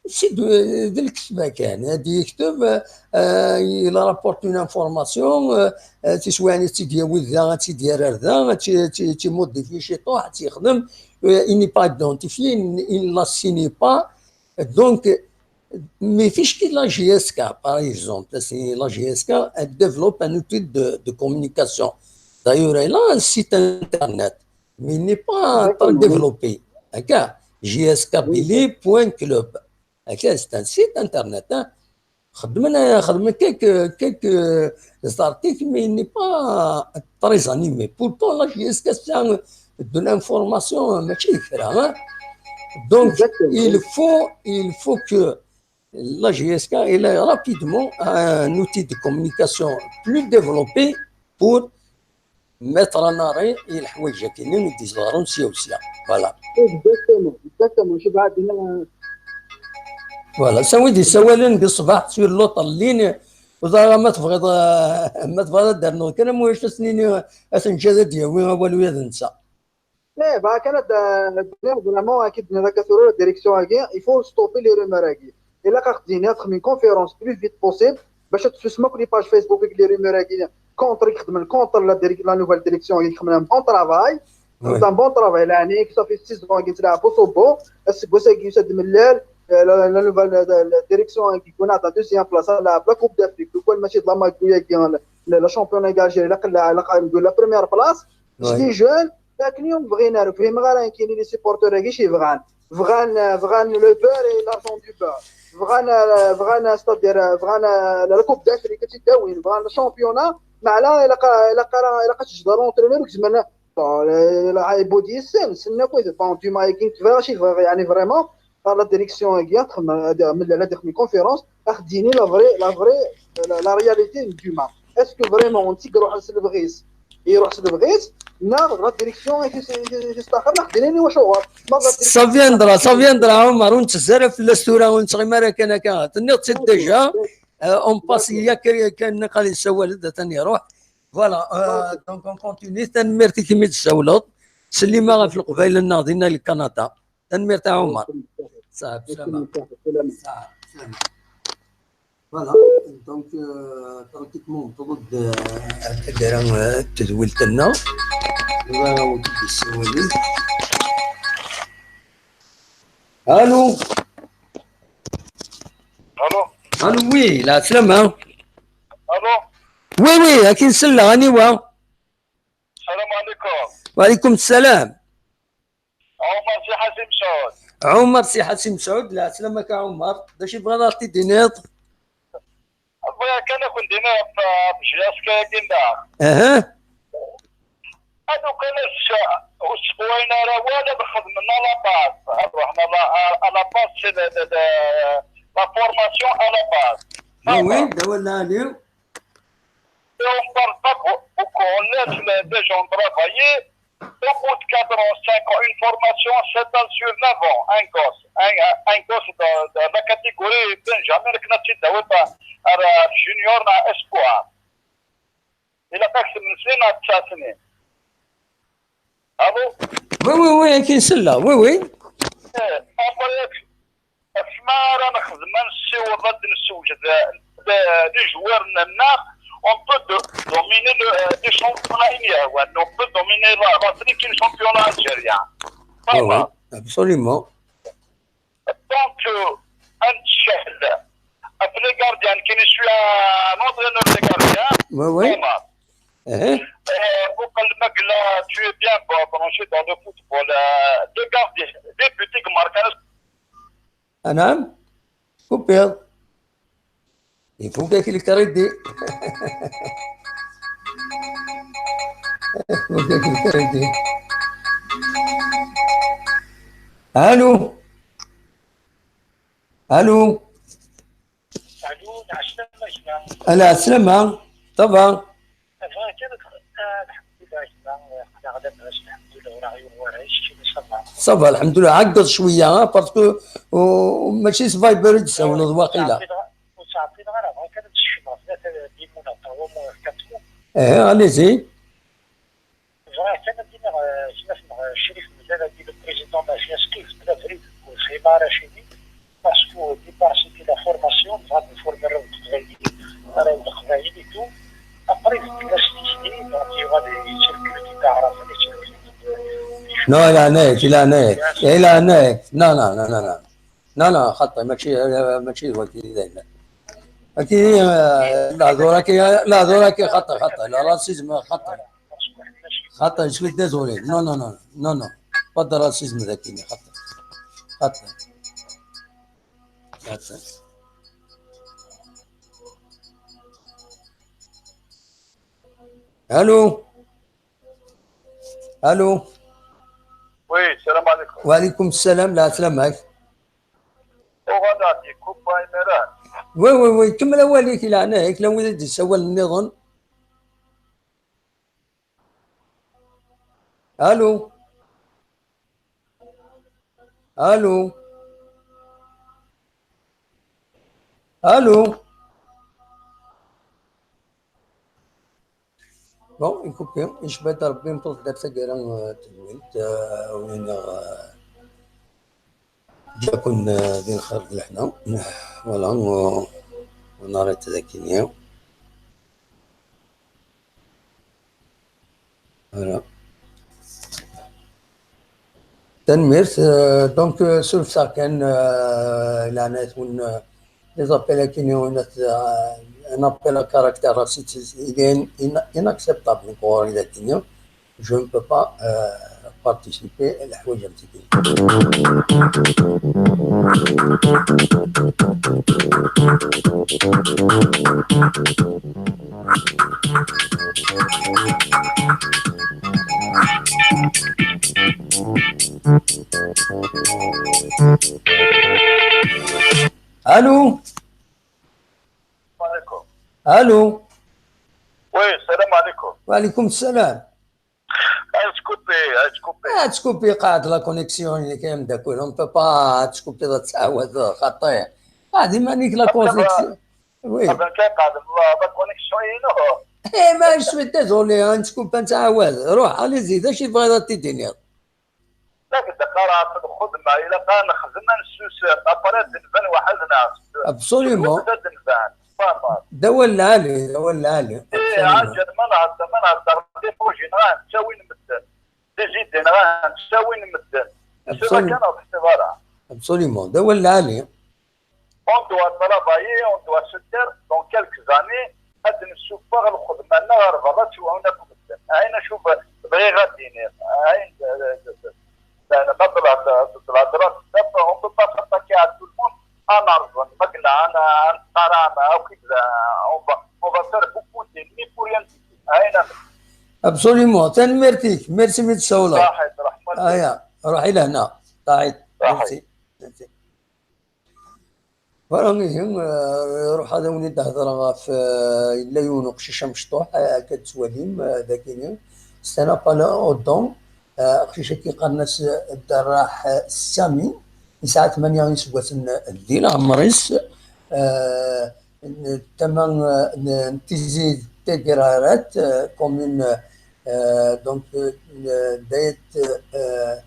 c'est de, de lketba kan. Ad yekteb, euh, il rapporte une information, euh, euh, tiswiɛin ad tt-id-yawi da, ad tt-id-yerr ar da, ad tt- ad tt- ad tt-imodifi ciṭuḥ, ad tt-yexdem, euh, il n'est pas identifié, il, il ne la signe pas. Donc, mais ficki la J S K, par exemple, c'est la J S K, elle développe un outil de, de communication. D'ailleurs, elle a un site internet, mais il n'est pas très Exactement. Développé. D'accord ? J S K Billy point club. D'accord, c'est un site internet. Hein. Xedmen, xedmen quelques, quelques articles, mais il n'est pas très animé. Pourtant, la J S K, c'est un- de l'information, mačči d kra, hein. Donc, Exactement. Il faut, il faut que la J S K elle ait rapidement un outil de communication plus développé pour mettre en arrêt les choses qui nous disons aussi. Voilà. Exactement, exactement. شي بعد هنا Voilà, ça oui, des sawalen de صباح sur l'autre ligne. وزعما ما تبغيض ما تبغيض دار نو كان مو يشتسنيني اسن جاد ديوي هو الويد نسا. ايه بقى كانت آه، vraiment اكيد هكا ثورة la direction هاكي. Il faut stopper les rumeurs هاكي. الا خدينا تخمين conférence plus vite possible باش تسمى كل page Facebook avec les rumeurs هاكي contre يخدم contre la direc- la nouvelle direction هاكي يخدم un bon travail. Oui. C'est un bon travail يعني ça fait six ans هاكي تلعب au sommet. السكوس هاكي يسد من الليل. آه، la la nouvelle la- la direction هاكي يكون على deuxième place على la Coupe d'Afrique. لو كان ماشي ضلما هاكي la championnat d'Algérie لا لا نقول la première place. Oui. Des jeunes لكن اليوم بغينا فهم غير كاينين les supporters هاكي شي بغان بغان بغان le beurre et l'argent du beurre. بغانا بغانا ستادير بغانا لا كوب دافريك تداوين بغانا شامبيونا. مع لا الا قا الا قا الا قا تجد لونترينور كزمان. بودي يسال سنة كويس بون ديما كاين كيفاش يعني فريمون. لا ديريكسيون هي تخمم من لا ديريكسيون كونفيرونس اخديني لا فري لا فري لا رياليتي دوما. اسكو فريمون نتيك روح نسلبغيس يروح سلبغيس نا لا ديريكسيون تستاخر نخديني واش هو. Ça viendra, ça viendra, عمر، ونتزرف في الاستورة ونتغي مرة كان كان تنيط سي ديجا. اون باس يا كان قال يسوال ثاني يروح. فوالا، دونك اون كونتيني. تنميرتي كيما تسولط. سليمة في القبايل الناضينا لكندا. تنميرت عمر. صعب سلامة. صعب سلامة. فوالا. دونك براتيكمون ترد التدويل تنا. الو. الو. الو وي لا سلامة. الو. وي وي اكيد سلا اني وا. السلام عليكم. وعليكم السلام. عمر سي حسين مسعود. عمر سي حسين مسعود، لا سلامك يا عمر. باش يبغى راك تدينيض؟ بغا كان كنت دينا في جياسكا كيندا. اها. هادو كان السبوعين راه ولا بخدمنا لا باز. رحنا لا باز سي لا فورماسيون ا لا باز. وي داولنا عليه. On parle pas beaucoup, on laisse les gens travailler. Au bout de quatre ans, cinq ans, une formation, sept ans sur neuf ans, un gosse, un, un gosse de, de la catégorie Benjamin, le Knachi Daweta, à la junior, à espoir. Il a pas que c'est une à Tchassini. Allô? Oui, oui, oui, كاين سلة, oui, oui. Après, asma ara nexdem ad nessiweḍ ad nessewjed les joueurs-nneɣ, on peut dominer le, les championnats, on peut dominer la, l'Afrique et le championnat algérien. Oui, oui, absolument. Donc, euh, un chef, après les gardiens, qui je suis un entraîneur de gardiens, oui, oui. Thomas. Uh-huh. Euh, au Kalmagla, tu es bien branché dans le football. Euh, les gardiens, les buts qui marquent, أنعم؟ كوبير. يفوقك الكريدي. يفوقك الكريدي. ألو. ألو. ألو، العسلامة. العسلامة. طبعا. الحمد لله، الحمد لله، الحمد لله، الحمد لله. صافا، الحمد لله، عقد شوية، ها، باسكو ماشي سفايبر يتسولد واقيلا. وتعطينا غير، غير كانت الشمعة، ثلاثة ديمونة، تاع هو مو كاتبو. ايه، اليزي. زرا كان دينا، آه، شنو اسمه، آه، الشريف مزال هادي لو بريزيدون مافيا سكيف، بلا فريد، والخيمة رشيدي. Parce que au départ, c'était la formation, نهار نفورمي الراوند القبايلي، الراوند القبايلي تو. Après, c'était la cité, donc il y aura des circuits qui t'arrivent, les circuits. Non, il a net, il a net, il a net. Non, non, non, non, non. Non, non, خطي، ماشي، ماشي هو كي داير. كي، آه، لا، دوراكي، لا، دوراكي خطي، خطي، لا، راسيزم خطي. خطي، je suis désolé. Non, non, non, non, non. Pas de racisme ذاكيني، خطي. خطي. خطي. ألو. ألو. وي، السلام عليكم. وعليكم السلام، لا سلامك. وغادي كوبا إميران. وي، وي، وي، كمل أواليك إلى هناك، لو وين يسول النظام. ألو. ألو. ألو. Bon, يكوبي، يشبه ربي نطلق دار تقرا، آه، تدوينت، آه، وين، آه، جاكم، آه، دين خير لحنا. Voilà, و-، وناريت ذاكينيا. Voilà. Tanemmirt, euh, donc, euh, sur ça, كان، euh, لعنات ون-، euh, les appels à Kenya, on a, euh, un appel à caractère raciste, il est in-, inacceptable pour la Kenya. Je ne peux pas, euh, participer à la حوايج نتاعي. Allô. عليكم. Allô. Oui, السلام عليكم. وعليكم السلام. هاي تكوبي، هاي تكوبي. Ah, تكوبي قاعد la connexion اللي كاين داك، on peut pas تكوبي لا تعاود خطيه. هذه مانيك la connexion. Oui. هذا كان قاعد لا connexion ينو. Eh, mais je suis désolé, hein, تكوبي نتعاود. روح، allez-y، اش يبغى تديني؟ لا قد قرا في الخدمة، إلا كان خدمة نسوس أبرا دنفان وحدنا. Absolument. دنفان. فاهم. دول العالي، دول العالي. إيه، عجل، ما نهضر، ما نهضر. دي بروجي نغان، شاوين مدن. دي جيدي نغان، شاوين مدن. شو Absolument. كان في السفارة؟ Absolument. دول العالي. On doit travailler, on doit se taire dans quelques années. هاد نسوفغ الخدمة، لا غير برا، شو هنا في مدن. هاي نشوف، بغي غاديني. هاي، لا، لا، ما بلا، بلا، بلا، بلا، on peut pas s'attaquer à tout le monde. أنا أرزن، ما قلنا، أنا، أنا، أنا، أو كذا. On va, on va faire beaucoup d'ennemis pour rien du tout. هاي نعم. Absolument. تنميرتك. Merci من السولة. صحيت، رحمة الله. ايا، روحي لهنا. طاحت. صحيت. Merci. Merci. Voilà, mais, euh, روح هذا وني تهضر في، آه، إلا يون قشيشة مشطوح، آه، كتسواليم، آه، ذاكيني. سنة بلا أودون، آه، قشيشة كي قالنا س-، الدراح، آه، السامي، يسعى ثمانية يسوى سن الدين عمريس، آه، تمام، آه، ن-، نتيزي تيغرارات، آه، كومين، آه، دونك، آه، دايت، آه،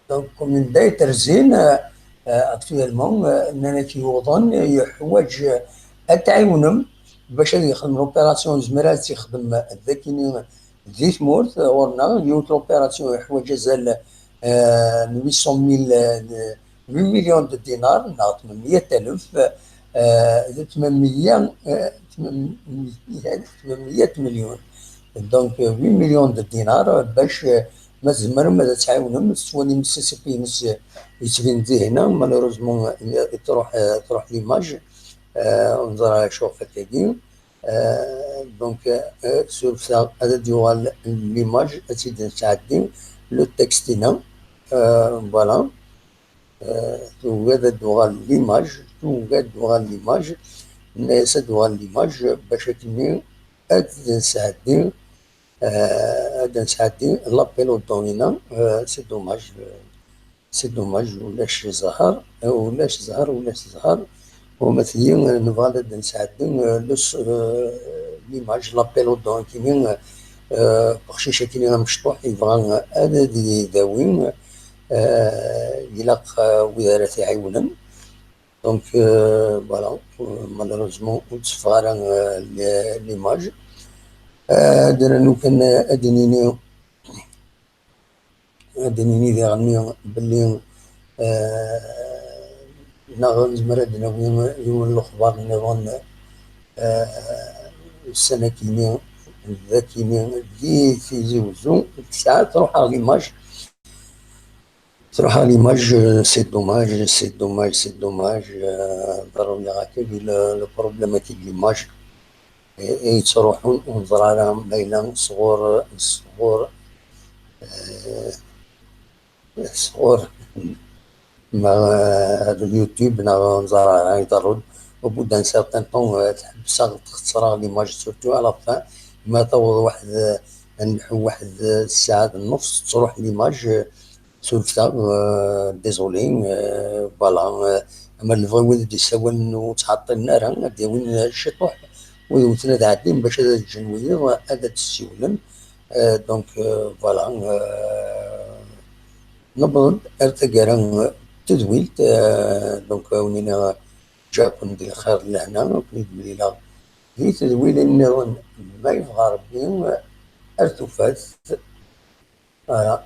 دونك كومين دايت رزين، آه، آه، اكتويلمون، آه، نانا كيوضن يحوج، آه، اتعاونم باش يخدم لوبيراسيون زمرات يخدم ذاكيني ذي ثمورت، آه، ورنا يوت لوبيراسيون يحوج ازال، آه، huit cent mille، آه، huit millions de dinars، ناغ ثمنمية ألف، آه، ثمنمية، آه، ثمنمية، ثمنمية مليون. دونك، آه، huit millions de dinars باش، آه، ما تزمرم، ما تعاونم، سواني ميسيسيبي نس يتبين دي هنا، مالوروزمون، آه، تروح، آه، تروح ليماج، آه، نزرع شوف هكاكي. آه، دونك، آه، سور سا، هذا ديوال ليماج، هادشي نتعدي، لو تكست هنا، آه، فوالا. آه، توجد دوغال ليماج، توجد دوغال ليماج، ناس دوغال ليماج، باش كني أد نسعدي، آه، أد نسعدي لابيل ودونينا، آه، سي دوماج، آه، سي دوماج، ولاش زهر، آه، ولاش زهر، ولاش زهر، ومثلي نبغى أد نسعدي، آه، لس-، آه، ليماج، لابيل ودونينا، آه، بخشيشة كيني مشطوح، يبغى أد يداوي، آه، يلاق، آه، ويا راه يعاونن. دونك، آه، فوالا، آه، مالوروزمون، ور تسفغ ارا، آه، لي-، ليماج. آه، هاد انا لو كان ادنيني، ادنيني دي غني بلي، آه، ناغ نزمر اد ناوي يوم الاخبار نظن، آه، السنة كيني، ذا كيني، دي تيزي وزو، ساعات تروح على ليماج. تروح ليماج، سي دوماج، سي دوماج، سي دوماج، آه، ضروري غاكي لو بروبليماتيك ليماج. إي، إي، تروحون ونظر على ما إلا صغور، صغور، آه، صغور. ما هذا اليوتيوب، نا نظر على يضرب. وبعد ان سارتان طون، آه، تحبس، تخسر ليماج سورتو على فان. ما توض واحد، آه، نحو واحد، آه، الساعة النص تروح ليماج، آه، سولفتا، آه، ديزولي، آه، فوالا، آه، اما الفويد دي سوال انه تعطي النار، ها، دي وين الشطوح، وثلاثة عدين باش هذا الجنوية، هذا تسيولن. آه، دونك، آه، فوالا، آه، نبض ارتقرا تدويلت، آه، دونك، ونينا جاكم دي الخير لهنا، وكنت بليلة دي تدويل النون ما يبغى ربي، آه، ارتفات. آه.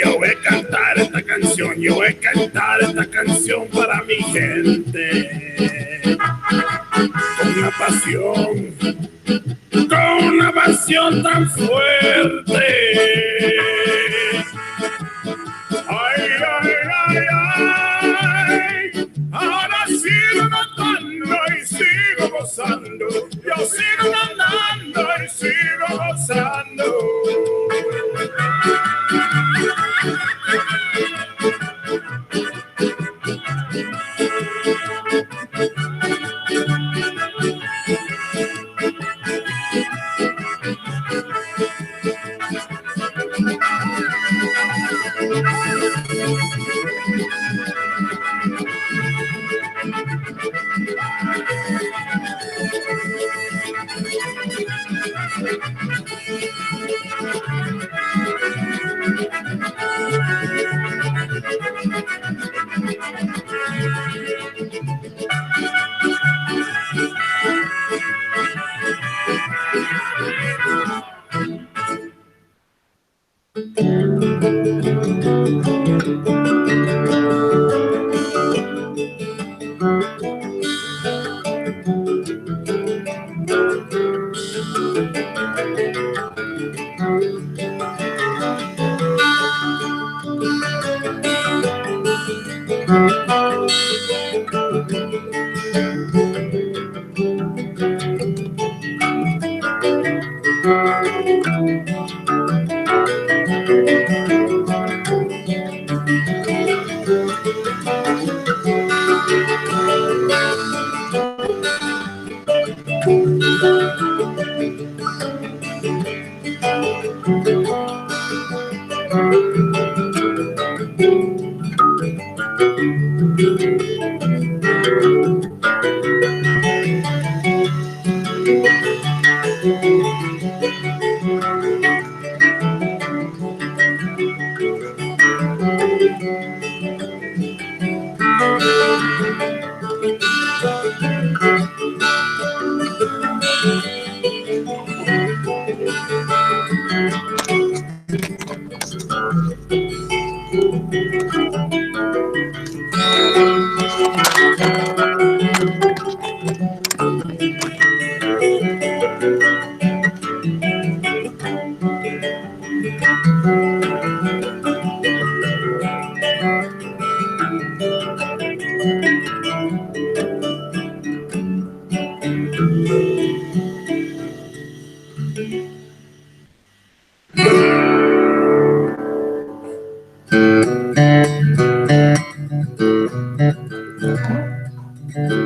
Yo voy a cantar esta canción, yo voy a cantar esta canción para mi gente. Con una pasión, con una pasión tan fuerte. Ay, ay, ay, ay. Ahora sigo cantando y sigo gozando. Yo sigo cantando y sigo gozando. Uqbel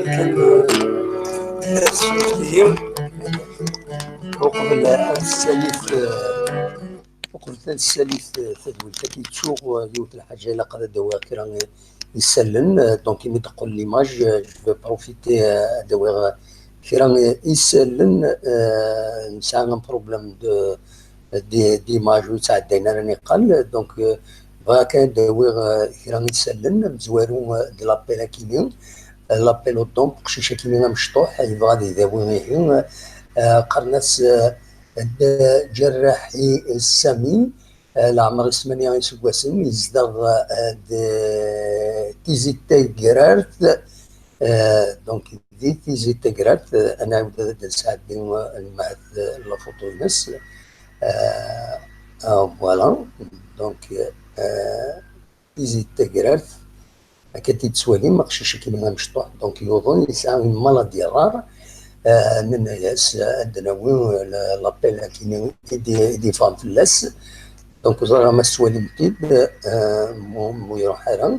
kan, eh, uqbel ad tessali, eh, Qbel ad nsali tadwilt-agi, ttuɣ yiwet n lḥaǧa, ilaq ad d-awiɣ kra isallen. Donc, imi d-teqqel l'image, je vais profiter ad d-awiɣ kra isallen. Nesɛa un problème de, de, d'image ur yettɛeddayen ara niqal. Donc, bɣiɣ kan ad d-awiɣ kra isallen amezwaru de l'appel akini. L'appel au don, aqcic akini amecṭuḥ yebɣa ad idawi ihi. Qqaren-as Ǧerraḥi Sami, leɛmer-is tmanya iseggasen, yezdeɣ di Tizi Tagrart. Donc, di Tizi Tagrart, ad nɛiwed ad d-nesɛeddi lmeɛd lafuṭu-ines. Voilà. Donc, Tizi Tagrart, akka t-id-tettwalim, aqcic akini amecṭuḥ, donc yuḍen, yesɛa une maladie rare. Nenna-yas ad d-nawi l'appel akini i d-yeffɣen fell-as. Donc, ẓriɣ ma tettwalim-t-id, mu iruḥ ara.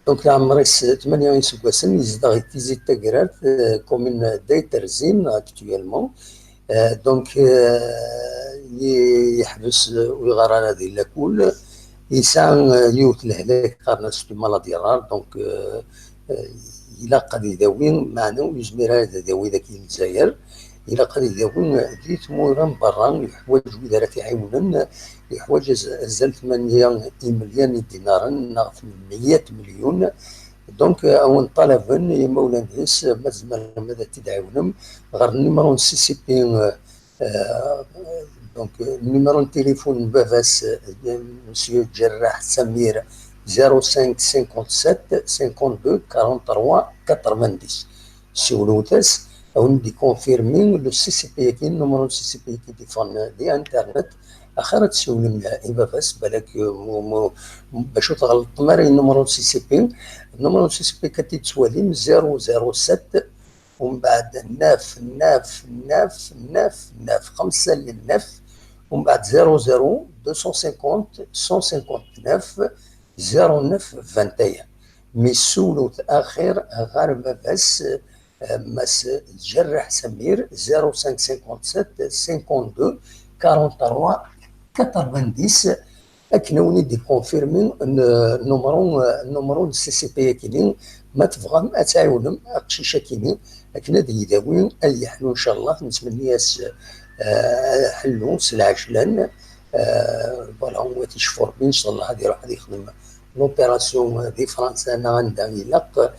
Donc, leɛmer-is tmanya iseggasen, yezdeɣ di Tizi Tagrart, commune d'Ait Terzin actuellement. Donc, yeḥbes, ur yeɣɣar ara di lakul. Yesɛa yiwet n lehlak, qqaren-as une maladie rare. Donc, ilaq ad idawi, meɛna ur yezmir ara ad idawi dagi di Lezzayer. Ilaq ad idawi di tmura n berra, yeḥwaǧ wid ara t-iɛiwnen, yeḥwaǧ azal tmanya imelyan idinaren neɣ tmenya milyun. Donc, a wen-ṭalaben yimawlan-is, ma tzemrem ad t-id-tɛiwnem, ɣer numéro n C C P. Donc, numéro n téléphone n baba-s, monsieur Ǧerraḥ Samir, zéro cinq cinquante-sept cinquante-deux quarante-trois quatre-vingt-dix. Siwlet-as, a wen-d-ikonfirmi le C C P-agi, numéro n C C P-agi d-iffɣen di internet. Axir ad tessiwlem i baba-s, balak bac ur tɣelṭem ara i numéro n C C P. Numéro n C C P kan ad t-id-tettwalim, zéro zéro sept, umbeɛd neuf neuf neuf neuf neuf, xemsa neuf, umbeɛd zéro zéro deux cent cinquante cent cinquante-neuf zéro neuf vingt et un. Mi ssiwlet axir ɣer baba-s, Mass Ǧerraḥ Samir, zéro cinq cinquante-sept cinquante-deux quarante-trois quatre-vingt-dix, akken a wen-id-ikonfirmi numru, numru n C C P akini, ma tebɣam ad tɛiwnem aqcic akini akken ad yidawi, ad yeḥlu ncallah. Nettmenni-as ḥellu s lɛejlan. Voilà, wa ticfur, ncallah ad iruḥ ad yexdem l'opération di Fransa neɣ anda ilaq.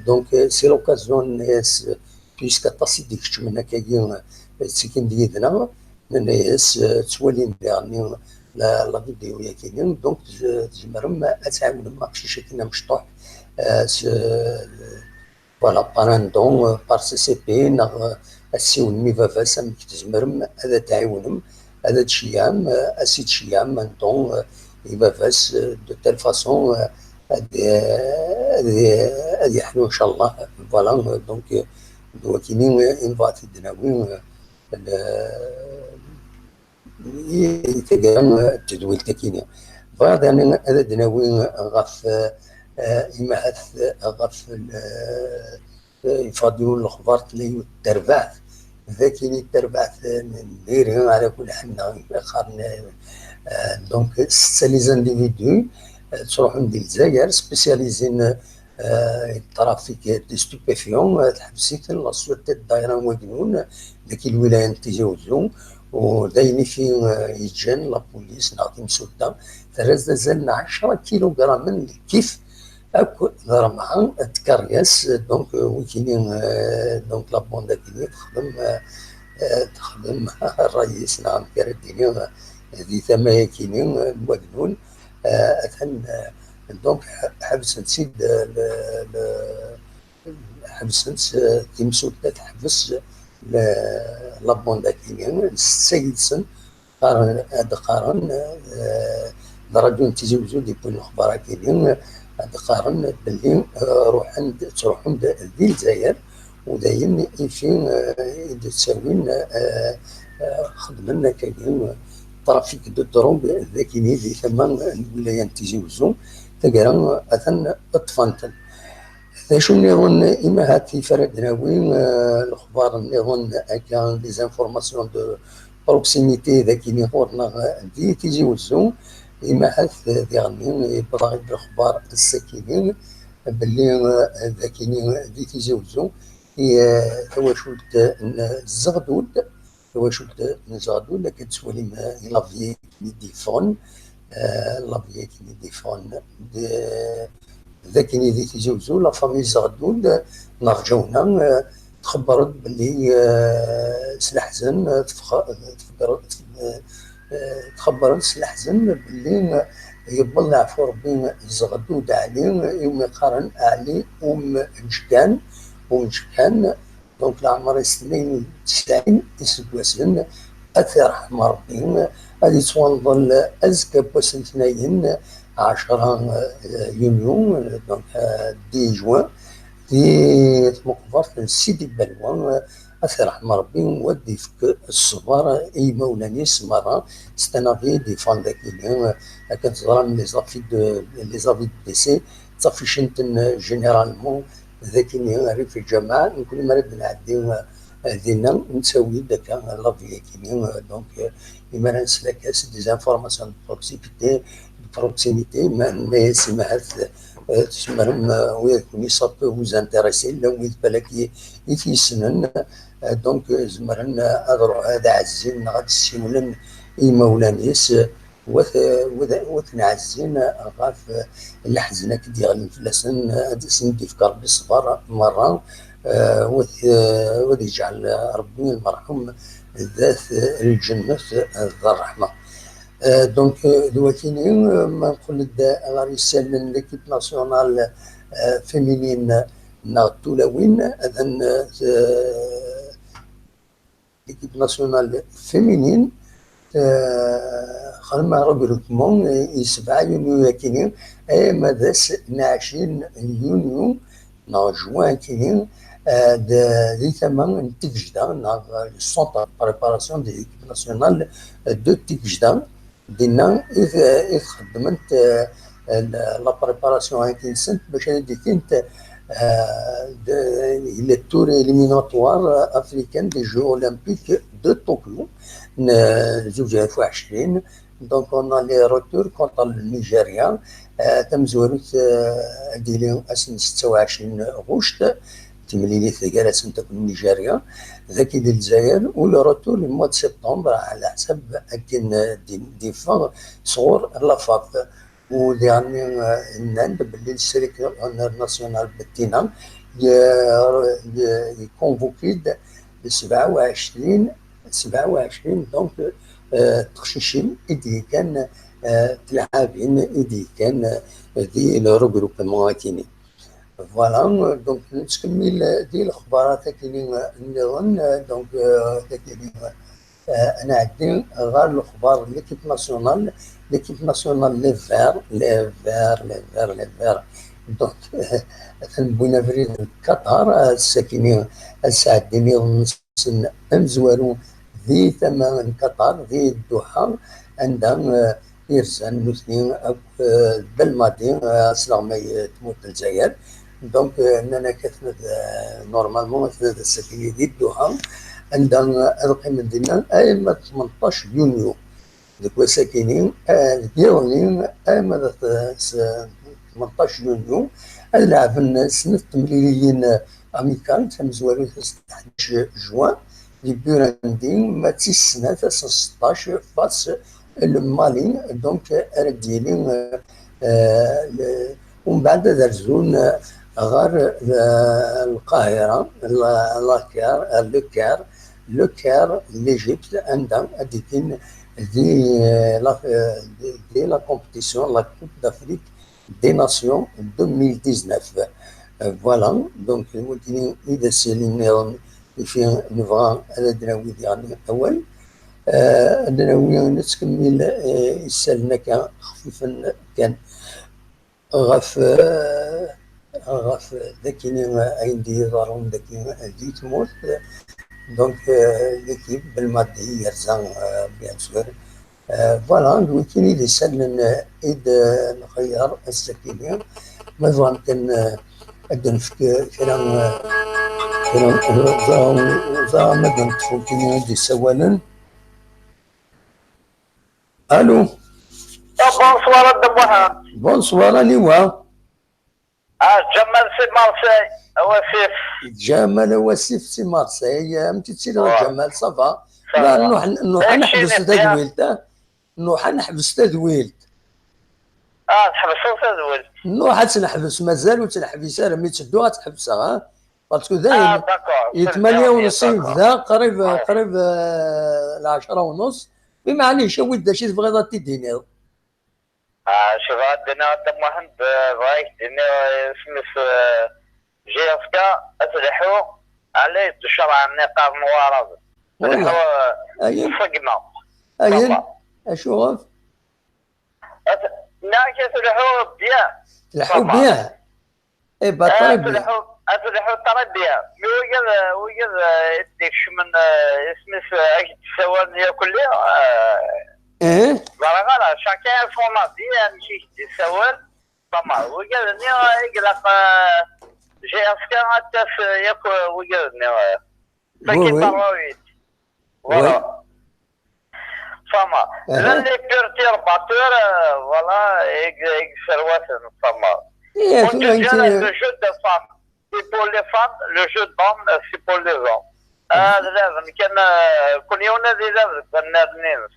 Donc, c'est l'occasion, nenna-yas, puisque aṭas i d-ikeččmen akkagi, ttikin-d yid-neɣ, nenna-yas, ttwalin diɣen la, la vidéo-yagi-nni, donc, tz-, tzemrem ad tɛiwnem aqcic-agi amecṭuḥ, s, voilà, par un don, par C C P, neɣ ad tessiwlem i baba-s, amek tzemrem ad t-tɛiwnem, ad t-tceyyɛem, ad s-id-tceyyɛem un don i baba-s, de telle façon, ad, ad, ad yeḥlu, ncallah. Voilà, donc, d wakini i nebɣa ad t-id-nawi, le, i taggara n tedwilt akini. Bɣiɣ daɣen ad d-nawi ɣef, eh, imahat ɣef, eh, yeffeɣ-d yiwen n lexbar, tella yiwet n terbaɛt, d akini terbaɛt n diri ara kul ḥenna, qqaren, eh, donc, setta les individus, eh, ttruḥun di Lezzayer, spécialisés-n, eh, trafic de stupéfiants, eh, tḥbes-iten la sûreté de daïra n Wagnun, dagi lwilaya n Tizi Uzzu, u d ayen i fi, eh, yeǧǧan la police neɣ timsulta, terra-s d azal n ɛecra kilugramen n lkif, akk d rebɛa n tkeryas. Donc, eh, wikini, eh, donc, la bande-agi texdem, eh, eh, texdem ṛṛay-is, neɣ amek ara d-iniɣ, eh, di tama-yagi-ni, eh, n Wagnun, eh, atan, eh, donc, ḥ-, ḥebsen-tt-id, eh, le, le, ḥebsen-tt, eh, timsulta teḥbes le, la bande-agi-ni, setta yid-sen, qqaren, ad qqaren, eh, d ṛṛadyu n Tizi Uzzu i d-yewwin lexbar-agi-ni, ad qqaren belli, eh, ruḥen-d, ttruḥun-d di Lezzayer, u d ayen i fi, eh, i d-ttawin, eh, eh, xedmen akkagi, trafic de drogue, d akini di tama n lwilaya n Tizi Uzzu, taggara atan ṭṭfen-ten. D acu nniḍen, imahat, i ara d-nawi, eh, lexbar nniḍen akka, des informations de, proximité d akini ɣur-neɣ di Tizi Wezzu, imahat diɣenni yewweḍ-aɣ-d lexbar ass-akini belli d akini di Tizi Wezzu i tawacult n Zeɣdud, tawacult n Zeɣdud, akken tettwalim i la vie i d-yeffɣen, la vie i d-yeffɣen d d akken i di Tizi Wezzu, la famille Zeɣdud neɣ Ǧawna, txebber-d belli s leḥzen, txebber-d s leḥzen belli yewweḍ leɛfu Rebbi Zeɣdud Ɛli, iwumi qqaren Ɛli Um Ǧekkan, Um Ǧekkan, Donc, leɛmer-is tnin u tesɛin iseggasen, ad t-irḥem Ṛebbi, ad yettwanḍel azekka n wass n letnayen, ɛecṛa yunyu, donc, dix juin, di tmeqbert n Sidi Balwa, ad t-irḥem Ṛebbi, u ad d-ifk ṣṣber i yimawlan-is meṛṛa. C'est un avis i d-yeffɣen dagini, akken teẓram, les avis de, les avis de décès, d taficint n, généralement, d akini ara ifeǧǧameɛ, nekkni mi ara d-nɛeddi dinna, nettawi-d akka la vie akini, donc, imi ara neslak-as des informations de proximité, de proximité, ma nenna-as imahat tzemrem, wid akk ça peut vous intéresser, llan wid balak i t-yessnen, donc, zemren ad ruḥ-, ad ɛezzin neɣ ad ssiwlen i yimawlan-is, wat, wat, wat nɛezzin ɣef leḥzen akk d-yeɣlin fell-asen, ad sen-d-ifk Ṛebbi ṣṣber meṛṛa, wat, wat iǧɛel Ṛebbi lmeṛḥum dat lǧennet d ṛṛeḥma. Donc, d wakini, ma nqqel-d ɣer isallen n l'équipe nationale féminine neɣ tulawin, ad n-, l'équipe nationale féminine, xedmeɣ regroupement i sebɛa yunyu akini, ama d ass n ɛecrin yunyu neɣ juin akini, di tama n Tigejda, neɣ le centre de préparation de l'équipe nationale de Tigejda. Dinna i txeddment la préparation-agi-nsent bac ad d-ikint le tour éliminatoire africain des Jeux Olympiques de Tokyo n zuǧ alaf u ɛecrin. Donc, on a les retours contre le Nigeria. Tamezwarut ad d-tili ass n setta u ɛecrin ɣuct, timlilit gar-asent akked Nigeria, dagi di Lezzayer, u le retour le mois de septembre, ɛla ḥsab akken d-, d-iffeɣ sɣur la FAF. U diɣenni, nnan-d belli le sélectionneur national Bettina, ye-, ye-, yeconvoqué-d le sebɛa u ɛecrin, sebɛa u ɛecrin, donc, teqcicin i d-yekkan, tleɛɛabin i d-yekkan di le regroupement akini. Voilà, donc nettkemmil di lexbarat akini nniḍen, donc, euh, akini, euh, ad nɛeddi ɣer lexbar n l'équipe nationale, l'équipe nationale les Verts, les Verts, les Verts, les Verts. Donc, atan wwin abrid n Qatar, ass-akini ad sɛeddin iḍ-nsen amezwaru di tama n Qatar, di Dduḥa, anda, euh, i rzan nutni akk, euh, Belmadi, euh, asleɣmay, euh, tmurt n Lezzayer. Donc, euh, nnan-ak atna d, euh, normalement, atna d ass-agi di Dduḥa, anda, euh, ad qqimen dinna arma d tmenṭac yunyu. Deg wass-agi-ni, euh, deg yiḍ-nni, arma d, euh, s-, tmenṭac yunyu, ad leɛben snat temliliyin, euh, amicales, tamezwarut ass n ḥdac juin, di Burundi, ma d tis snat ass n seṭṭac, face le Mali, donc, ara d-yili, euh, euh, le, umbeɛd ad rzun, euh, ɣer, euh, Lqahira, la, la Caire, euh, le Caire, le Caire, l'Égypte, anda ad d-ilin di, euh, la, euh, di, di la compétition, la Coupe d'Afrique des Nations deux mille dix-neuf. Euh, voilà, donc, wagi i d ass-nniḍen i fi nebɣa ad d-nawi diɣen awal. Euh, ad d-nawi, nettkemmil, euh, isallen akka xfifen kan ɣef, euh, ɣef dakini ayen d-iḍerrun daki di tmurt. Donc, euh, l'équipe Belmadi yerza, euh, bien sûr, Euh, voilà, d wikini d isallen, euh, i d-nxeyyer ass-akini. Ma bɣan kan, euh, ad d-nefk kra, euh, kra, euh, ẓra, ẓra ma d-neṭṭef wikini i d-isawalen. Allô. Ah, bonsoir a Dda Muḥend. Bonsoir, aniwa? Ah, Ǧamal si Marseille, a Wasif. Ǧamal a Wasif si Marseille. Amek i tettiliḍ a Ǧamal, ça va? Nruḥ neḥbes tadwilt. Nruḥ neḥbes tadwilt. Ah, tḥebseḍ tadwilt. Nruḥ ad tt-neḥbes, mazal ur tt-neḥbis ara, mi ttedduɣ ad tt-ḥebseɣ. Parce que dayen, i tmanya u nṣ i nebda, qrib qrib lɛecra u nṣ. Mais maɛlic, awi-d d acu i tebɣiḍ ad t-id-tiniḍ. Ah, acu bɣiɣ ad d-iniɣ a Dda Muḥend? Bɣiɣ ad k-d-iniɣ isem-is, J F K, ad tleḥḥu ɛlay d ccṛeɛ-nni qqaren Waɛraben. Tleḥḥu tṣeggem-aɣ. Ayen? Acuɣef? Nniɣ-ak ad tleḥḥu bien. Tleḥḥu bien? Eh bah, très bien. Ad tleḥḥu très bien. Mi wigad, wigad i d-ikecmen, isem-is, ad k-d-ssawalen yakk lliɣ. Eh? Ẓriɣ ara, chacun a son avis, amek i k-d-issawal. Tama, wigad-nni i ilaq J F K ad tas yakk wigad-nni. Oui, oui. Voilà. Tama. Llan les perturbateurs, voilà, i yesserwaten tama. Ih, tura le jeu de femmes, c'est pour les femmes, le jeu d'hommes, c'est pour les hommes. Ad laben kan, kul yiwen ad ilab deg wannar-nni-ines.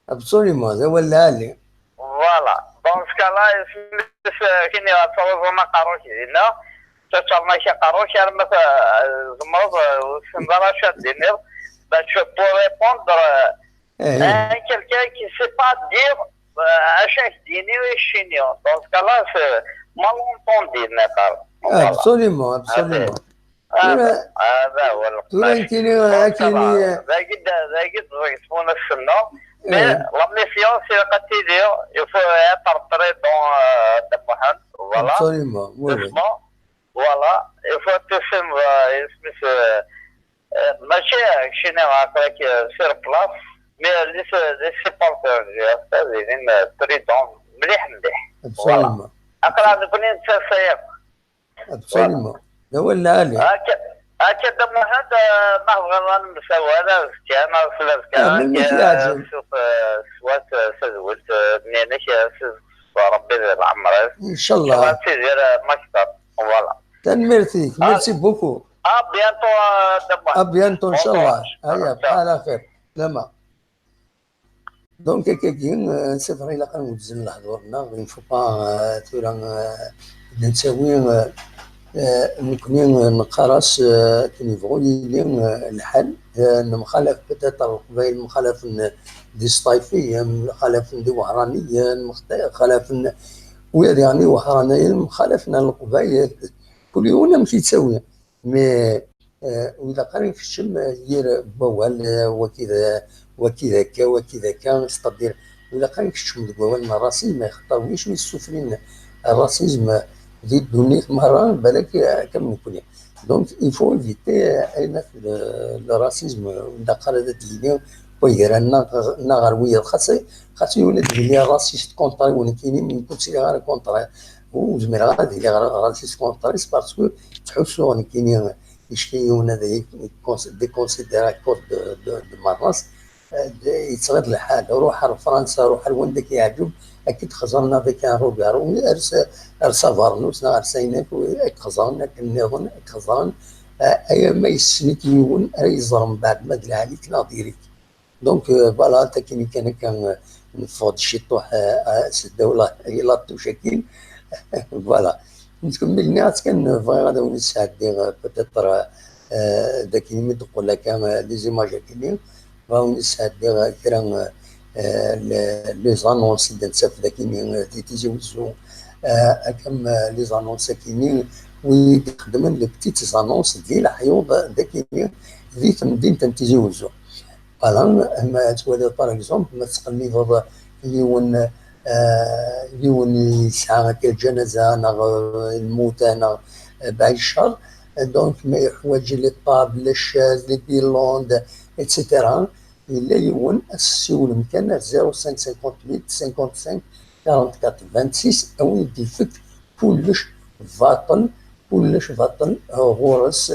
Absolument, d awal lɛali. Voilà. Dans ce cas-là, isem-is, kini ad truẓum aqerru-k dinna, ttaččaren-ak aqerru-k arma tzemreḍ, ur tessineḍ ara acu ad d-tiniḍ, bah, tu peux répondre à quelqu'un qui sait pas dire acu ad k-d-yini uccen-nni. Dans ce cas-là, c'est malentendu, neqqar. Absolument, absolument. Tura, tura nekkini akini. Dagi d dagi d ẓẓeg smun ass-nneɣ. Mais la méfiance ilaq ad tili, il faut être prudent, Dda Muḥend. Voilà. Absolument, oui, oui. Voilà, il faut tissineḍ isem-is, mačči keččini aql-ak sur place, mais les supporters n J F K ad ilin prudents mliḥ mliḥ. Absolument. Aql-aɣ nekkni nettasa akk. Absolument. D awal lɛali. Akka Dda Muḥend, ma tebɣiḍ ad nemsawal azekka neɣ slazekka, melmi k-yeɛǧeb. Swat tadwilt-nni-inek, Rebbi di leɛmer-is. Inchallah. Ad tidir makter. Voilà. Tanemmirt-ik. Merci beaucoup. À bientôt, Dda Muḥend. À bientôt, inchallah. Aya, bḥal axir. Lama. Donc, akkagi, c'est vrai, ilaq ad nwezzem lehdur-nneɣ, il ne faut pas, tura, d nettawi, nekkni neqqar-as, akken yebɣu yili lḥal, nemxalaf peut-être Leqbayel mxalafen di Sṭayfi, mxalafen di Wehṛaniyen, mxalafen, u ad yeɣni Wehṛaniyen mxalafen ar Leqbayel, kul yiwen amek yettawi. Mais, ur ilaq ara ikeččem yir wawal, waki d, waki d akka, waki d akka, c'est-à-dire, ur ilaq ara ikeččem deg wawal n racisme, axaṭer wicu yessufrin racisme di ddunit merra, balak akka am nekkni. Donc, il faut éviter ayen akk le, le racisme, ur ilaq ara ad d-yini waygar-nneɣ neɣ ɣer wiyaḍ. Xas, xas yiwen ad d-yini raciste contre-i, nekkini, mais ur ttiliɣ ara contre-i. Ur zmireɣ ara ad iliɣ raciste contre-i, c'est parce que ttḥussuɣ nekkini, icki yiwen ad déconsidérer à cause de, de, de ma race, yettɣiḍ lḥal. Ruḥ ar Fransa, ruḥ ar wanda k-yeɛǧeb, ad k-id-xeẓren avec un regard. Ar Savernus neɣ ar Saynak, ad k-xeẓren, akken nniḍen, ad k-xeẓren. Aya ma yessen-ik yiwen, ara yeẓren mbeɛd ma d lɛali-k neɣ diri-k. Donc, voilà, takini kan akka, neffeɣ-d ciṭuḥ s ddaw la touche-akin. Voilà. Nettkemmil, nniɣ-as kan bɣiɣ ad awen-d-sɛeddiɣ, peut-être, d akken mi d-teqqel akka, les images-akini, bɣiɣ ad awen-d-sɛeddiɣ kra, les annonces i d-nettaf d akini di Tizi Wezzu, akka am les annonces-akini, wid ixeddmen les petites annonces di leḥyuḍ d akini di temdint n Tizi Wezzu. Voilà, ma ad twaliḍ, par exemple, ma tettqellibeḍ yiwen, yiwen yesɛa akka lǧanaza neɣ lmuta neɣ, baɛi ccer, donc ma yeḥwaǧ les tables, les chaises, les guirlandes, et cetera. Yella yiwen, ad tessiwlem kan ar zéro cinq cinquante-huit cinquante-cinq quarante-quatre vingt-six, a wen-d-ifek kullec baṭel, kullec baṭel, ɣur-s,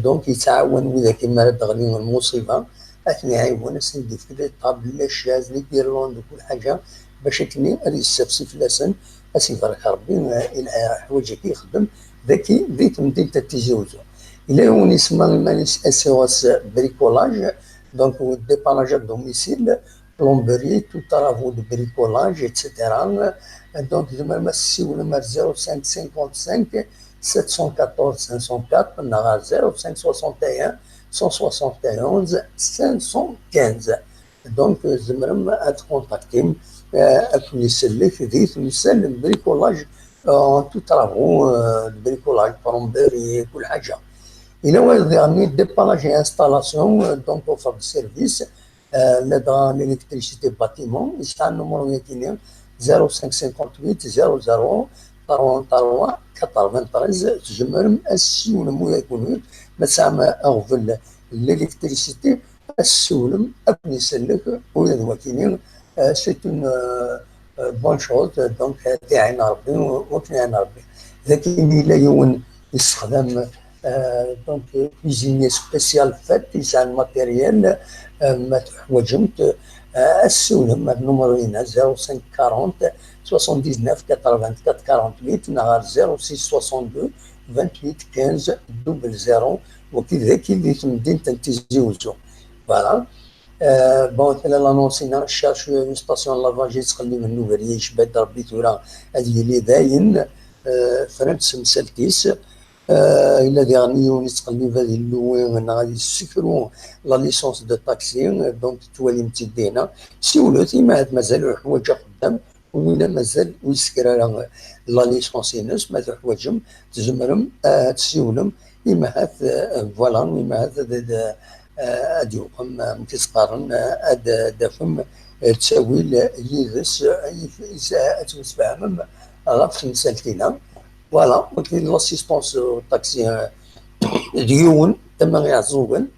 donc yettɛawan widak imi ara d-teɣli lmuṣiba, ad ten-iɛiwen, ad sen-d-yefk les tables, les chaises, les guirlandes, kul ḥaǧa, bac akken ad yessafsi fell-asen, ad s-ibarek Rebbi, eh, i leḥwaǧ-agi ixeddem daki di temdint n Tizi Uzzu. Yella yiwen isemma iman-is S O S bricolage, donc, ou dépannage à domicile, plomberie, tout travaux de bricolage, et cetera. Donc, tzemrem ad tessiwlem ar zéro cinq cinquante-cinq sept cent quatorze cinq cent quatre neɣ ar zéro cinq soixante et un cent soixante et onze cinq cent quinze. Donc, tzemrem ad tkontaktim, euh, ad ken-isellek di temsal n bricolage, euh, en tout travaux, euh, de bricolage, plomberie, kul ḥaǧa. Yella wayeḍ diɣen dépannage et installation, euh, donc offre de service, euh, ladɣa l'électricité bâtiment, yesɛa nnumru-agi-nni, zéro cinq cinquante-huit zéro zéro trente-trois quatre-vingt-treize, tzemrem ad tessiwlem ula d kunwi, ma tesɛam aɣbel n l'électricité, ad tessiwlem, ad ken-isellek ula d wakini, euh, c'est une, euh, euh, bonne chose, donc, euh, ad iɛin Rebbi, wakken iɛin Rebbi. Lakin yella yiwen yessexdam, euh, donc, euh, cuisinier spécial fait, yesɛa matériel, euh, ma teḥwaǧemt, euh, ad tessiwlem ar nnumru-ina, zéro cinq quarante soixante-dix-neuf quatre-vingt-quatre quarante-huit neɣ ar zéro six soixante-deux vingt-huit quinze double zéro, wagi d aki di temdint n Tizi Uzzu. Voilà. Euh, bon, tella l'annonce-ina, cherche une station de lavage, yettqelliben nnugar, yecba-d Rebbi tura ad yili dayen, euh, frant temsalt-is. Euh, yella diɣen yiwen yettqellib ad iluwi neɣ ad yessekru la licence de taxi, euh, donc tettwalim-tt-id dinna. Siwlet, imahat mazal uḥwaǧ axeddam, wina mazal ur yessekra ara la licence-ines, ma teḥwaǧem, tzemrem, euh, ad tessiwlem, imahat, euh, voilà, imahat ad, ad, euh, ad yuqem, euh, amek i s-qqaren, euh, ad, ad d-tafem, euh, ttawil, euh, yid-s, euh, ad temsefhamem ɣef temsalt-ina. Voilà, wagi d l'assistance au taxi, euh, d yiwen, tama iɛeẓẓugen,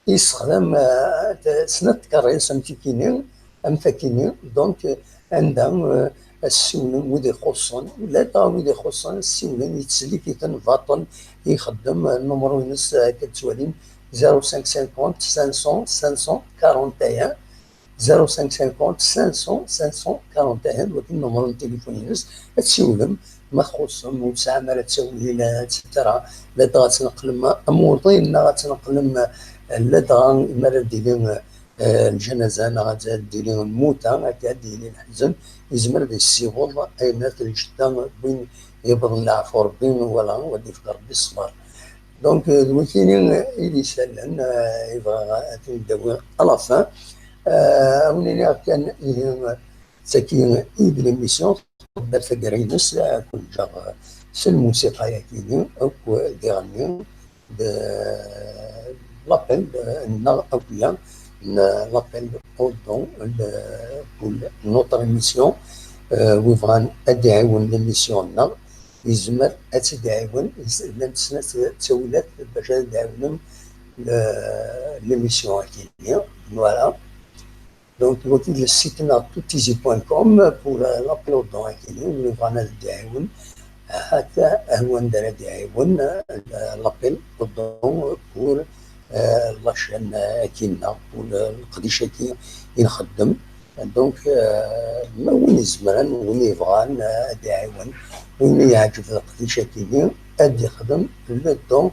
yessexdam, euh, t-, snat tkeṛṛis am tikini, am takini, donc, euh, anda, euh, ad ssiwlen wid ixuṣṣen, ladɣa wid ixuṣṣen, ssiwlen, yettsellik-iten baṭel, ixeddem, euh, nnumru-ines, euh, akka d-ttwalin, zéro cinq cinquante cinq cents cinq cent quarante et un, zéro cinq cinquante cinq cents cinq cent quarante et un, wagi nnumru n tilifun-ines, ad tsiwlem, ma txuṣṣem, ur tesɛam ara ttawil, et cetera. Ladɣa ad tneqlem amwaḍil, neɣ ad tneqlem, eh, ladɣa mi ara d-tili, eh, ljanaza, neɣ ad d-tili lmuta, akka ad d-yili leḥzen, yezmer ad yessiweḍ ayen at lǧetta n win yebḍen leɛfu Rebbi, wala, u ad d-yefk Rebbi ṣṣber. Donc, euh, d wikini, euh, i d isallen, euh, i bɣiɣ ad ten-id-awiɣ à la fin. Euh, ad wen-iniɣ kan, ihi, euh, d tagi i d l'émission, taggara-ines, euh, ad ken-ǧǧeɣ, euh, s lmusiqa-yagi-ni, akk, euh, d iɣenni, de l'appel, euh, nneɣ akk-ya, n l'appel au don, le, pour notre émission, euh, wi bɣan ad d-iɛiwen l'émission-nneɣ, yezmer ad tt-id-iɛiwen, llant snat ttawilat bac ad d-iɛiwnem le-, l'émission-agi-nni. Voilà. Donc, wagi d le site-nneɣ tout easy point com pour, euh, l'appel au don-agi-nni, win yebɣan ad d-iɛiwen. Ahat, euh, wanda ara d-iɛiwen, euh, l'appel au don pour, euh, la chaîne-agi-nneɣ, pour, euh, leqdic-agi i nxeddem. Donc, euh, ma win izemren, win yebɣan, euh, ad iɛiwen, win i yeɛǧeb leqdic-agi-nni, ad yexdem le don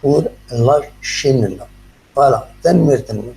pour la chaîne-nneɣ. Voilà, tanemmirt-nwen.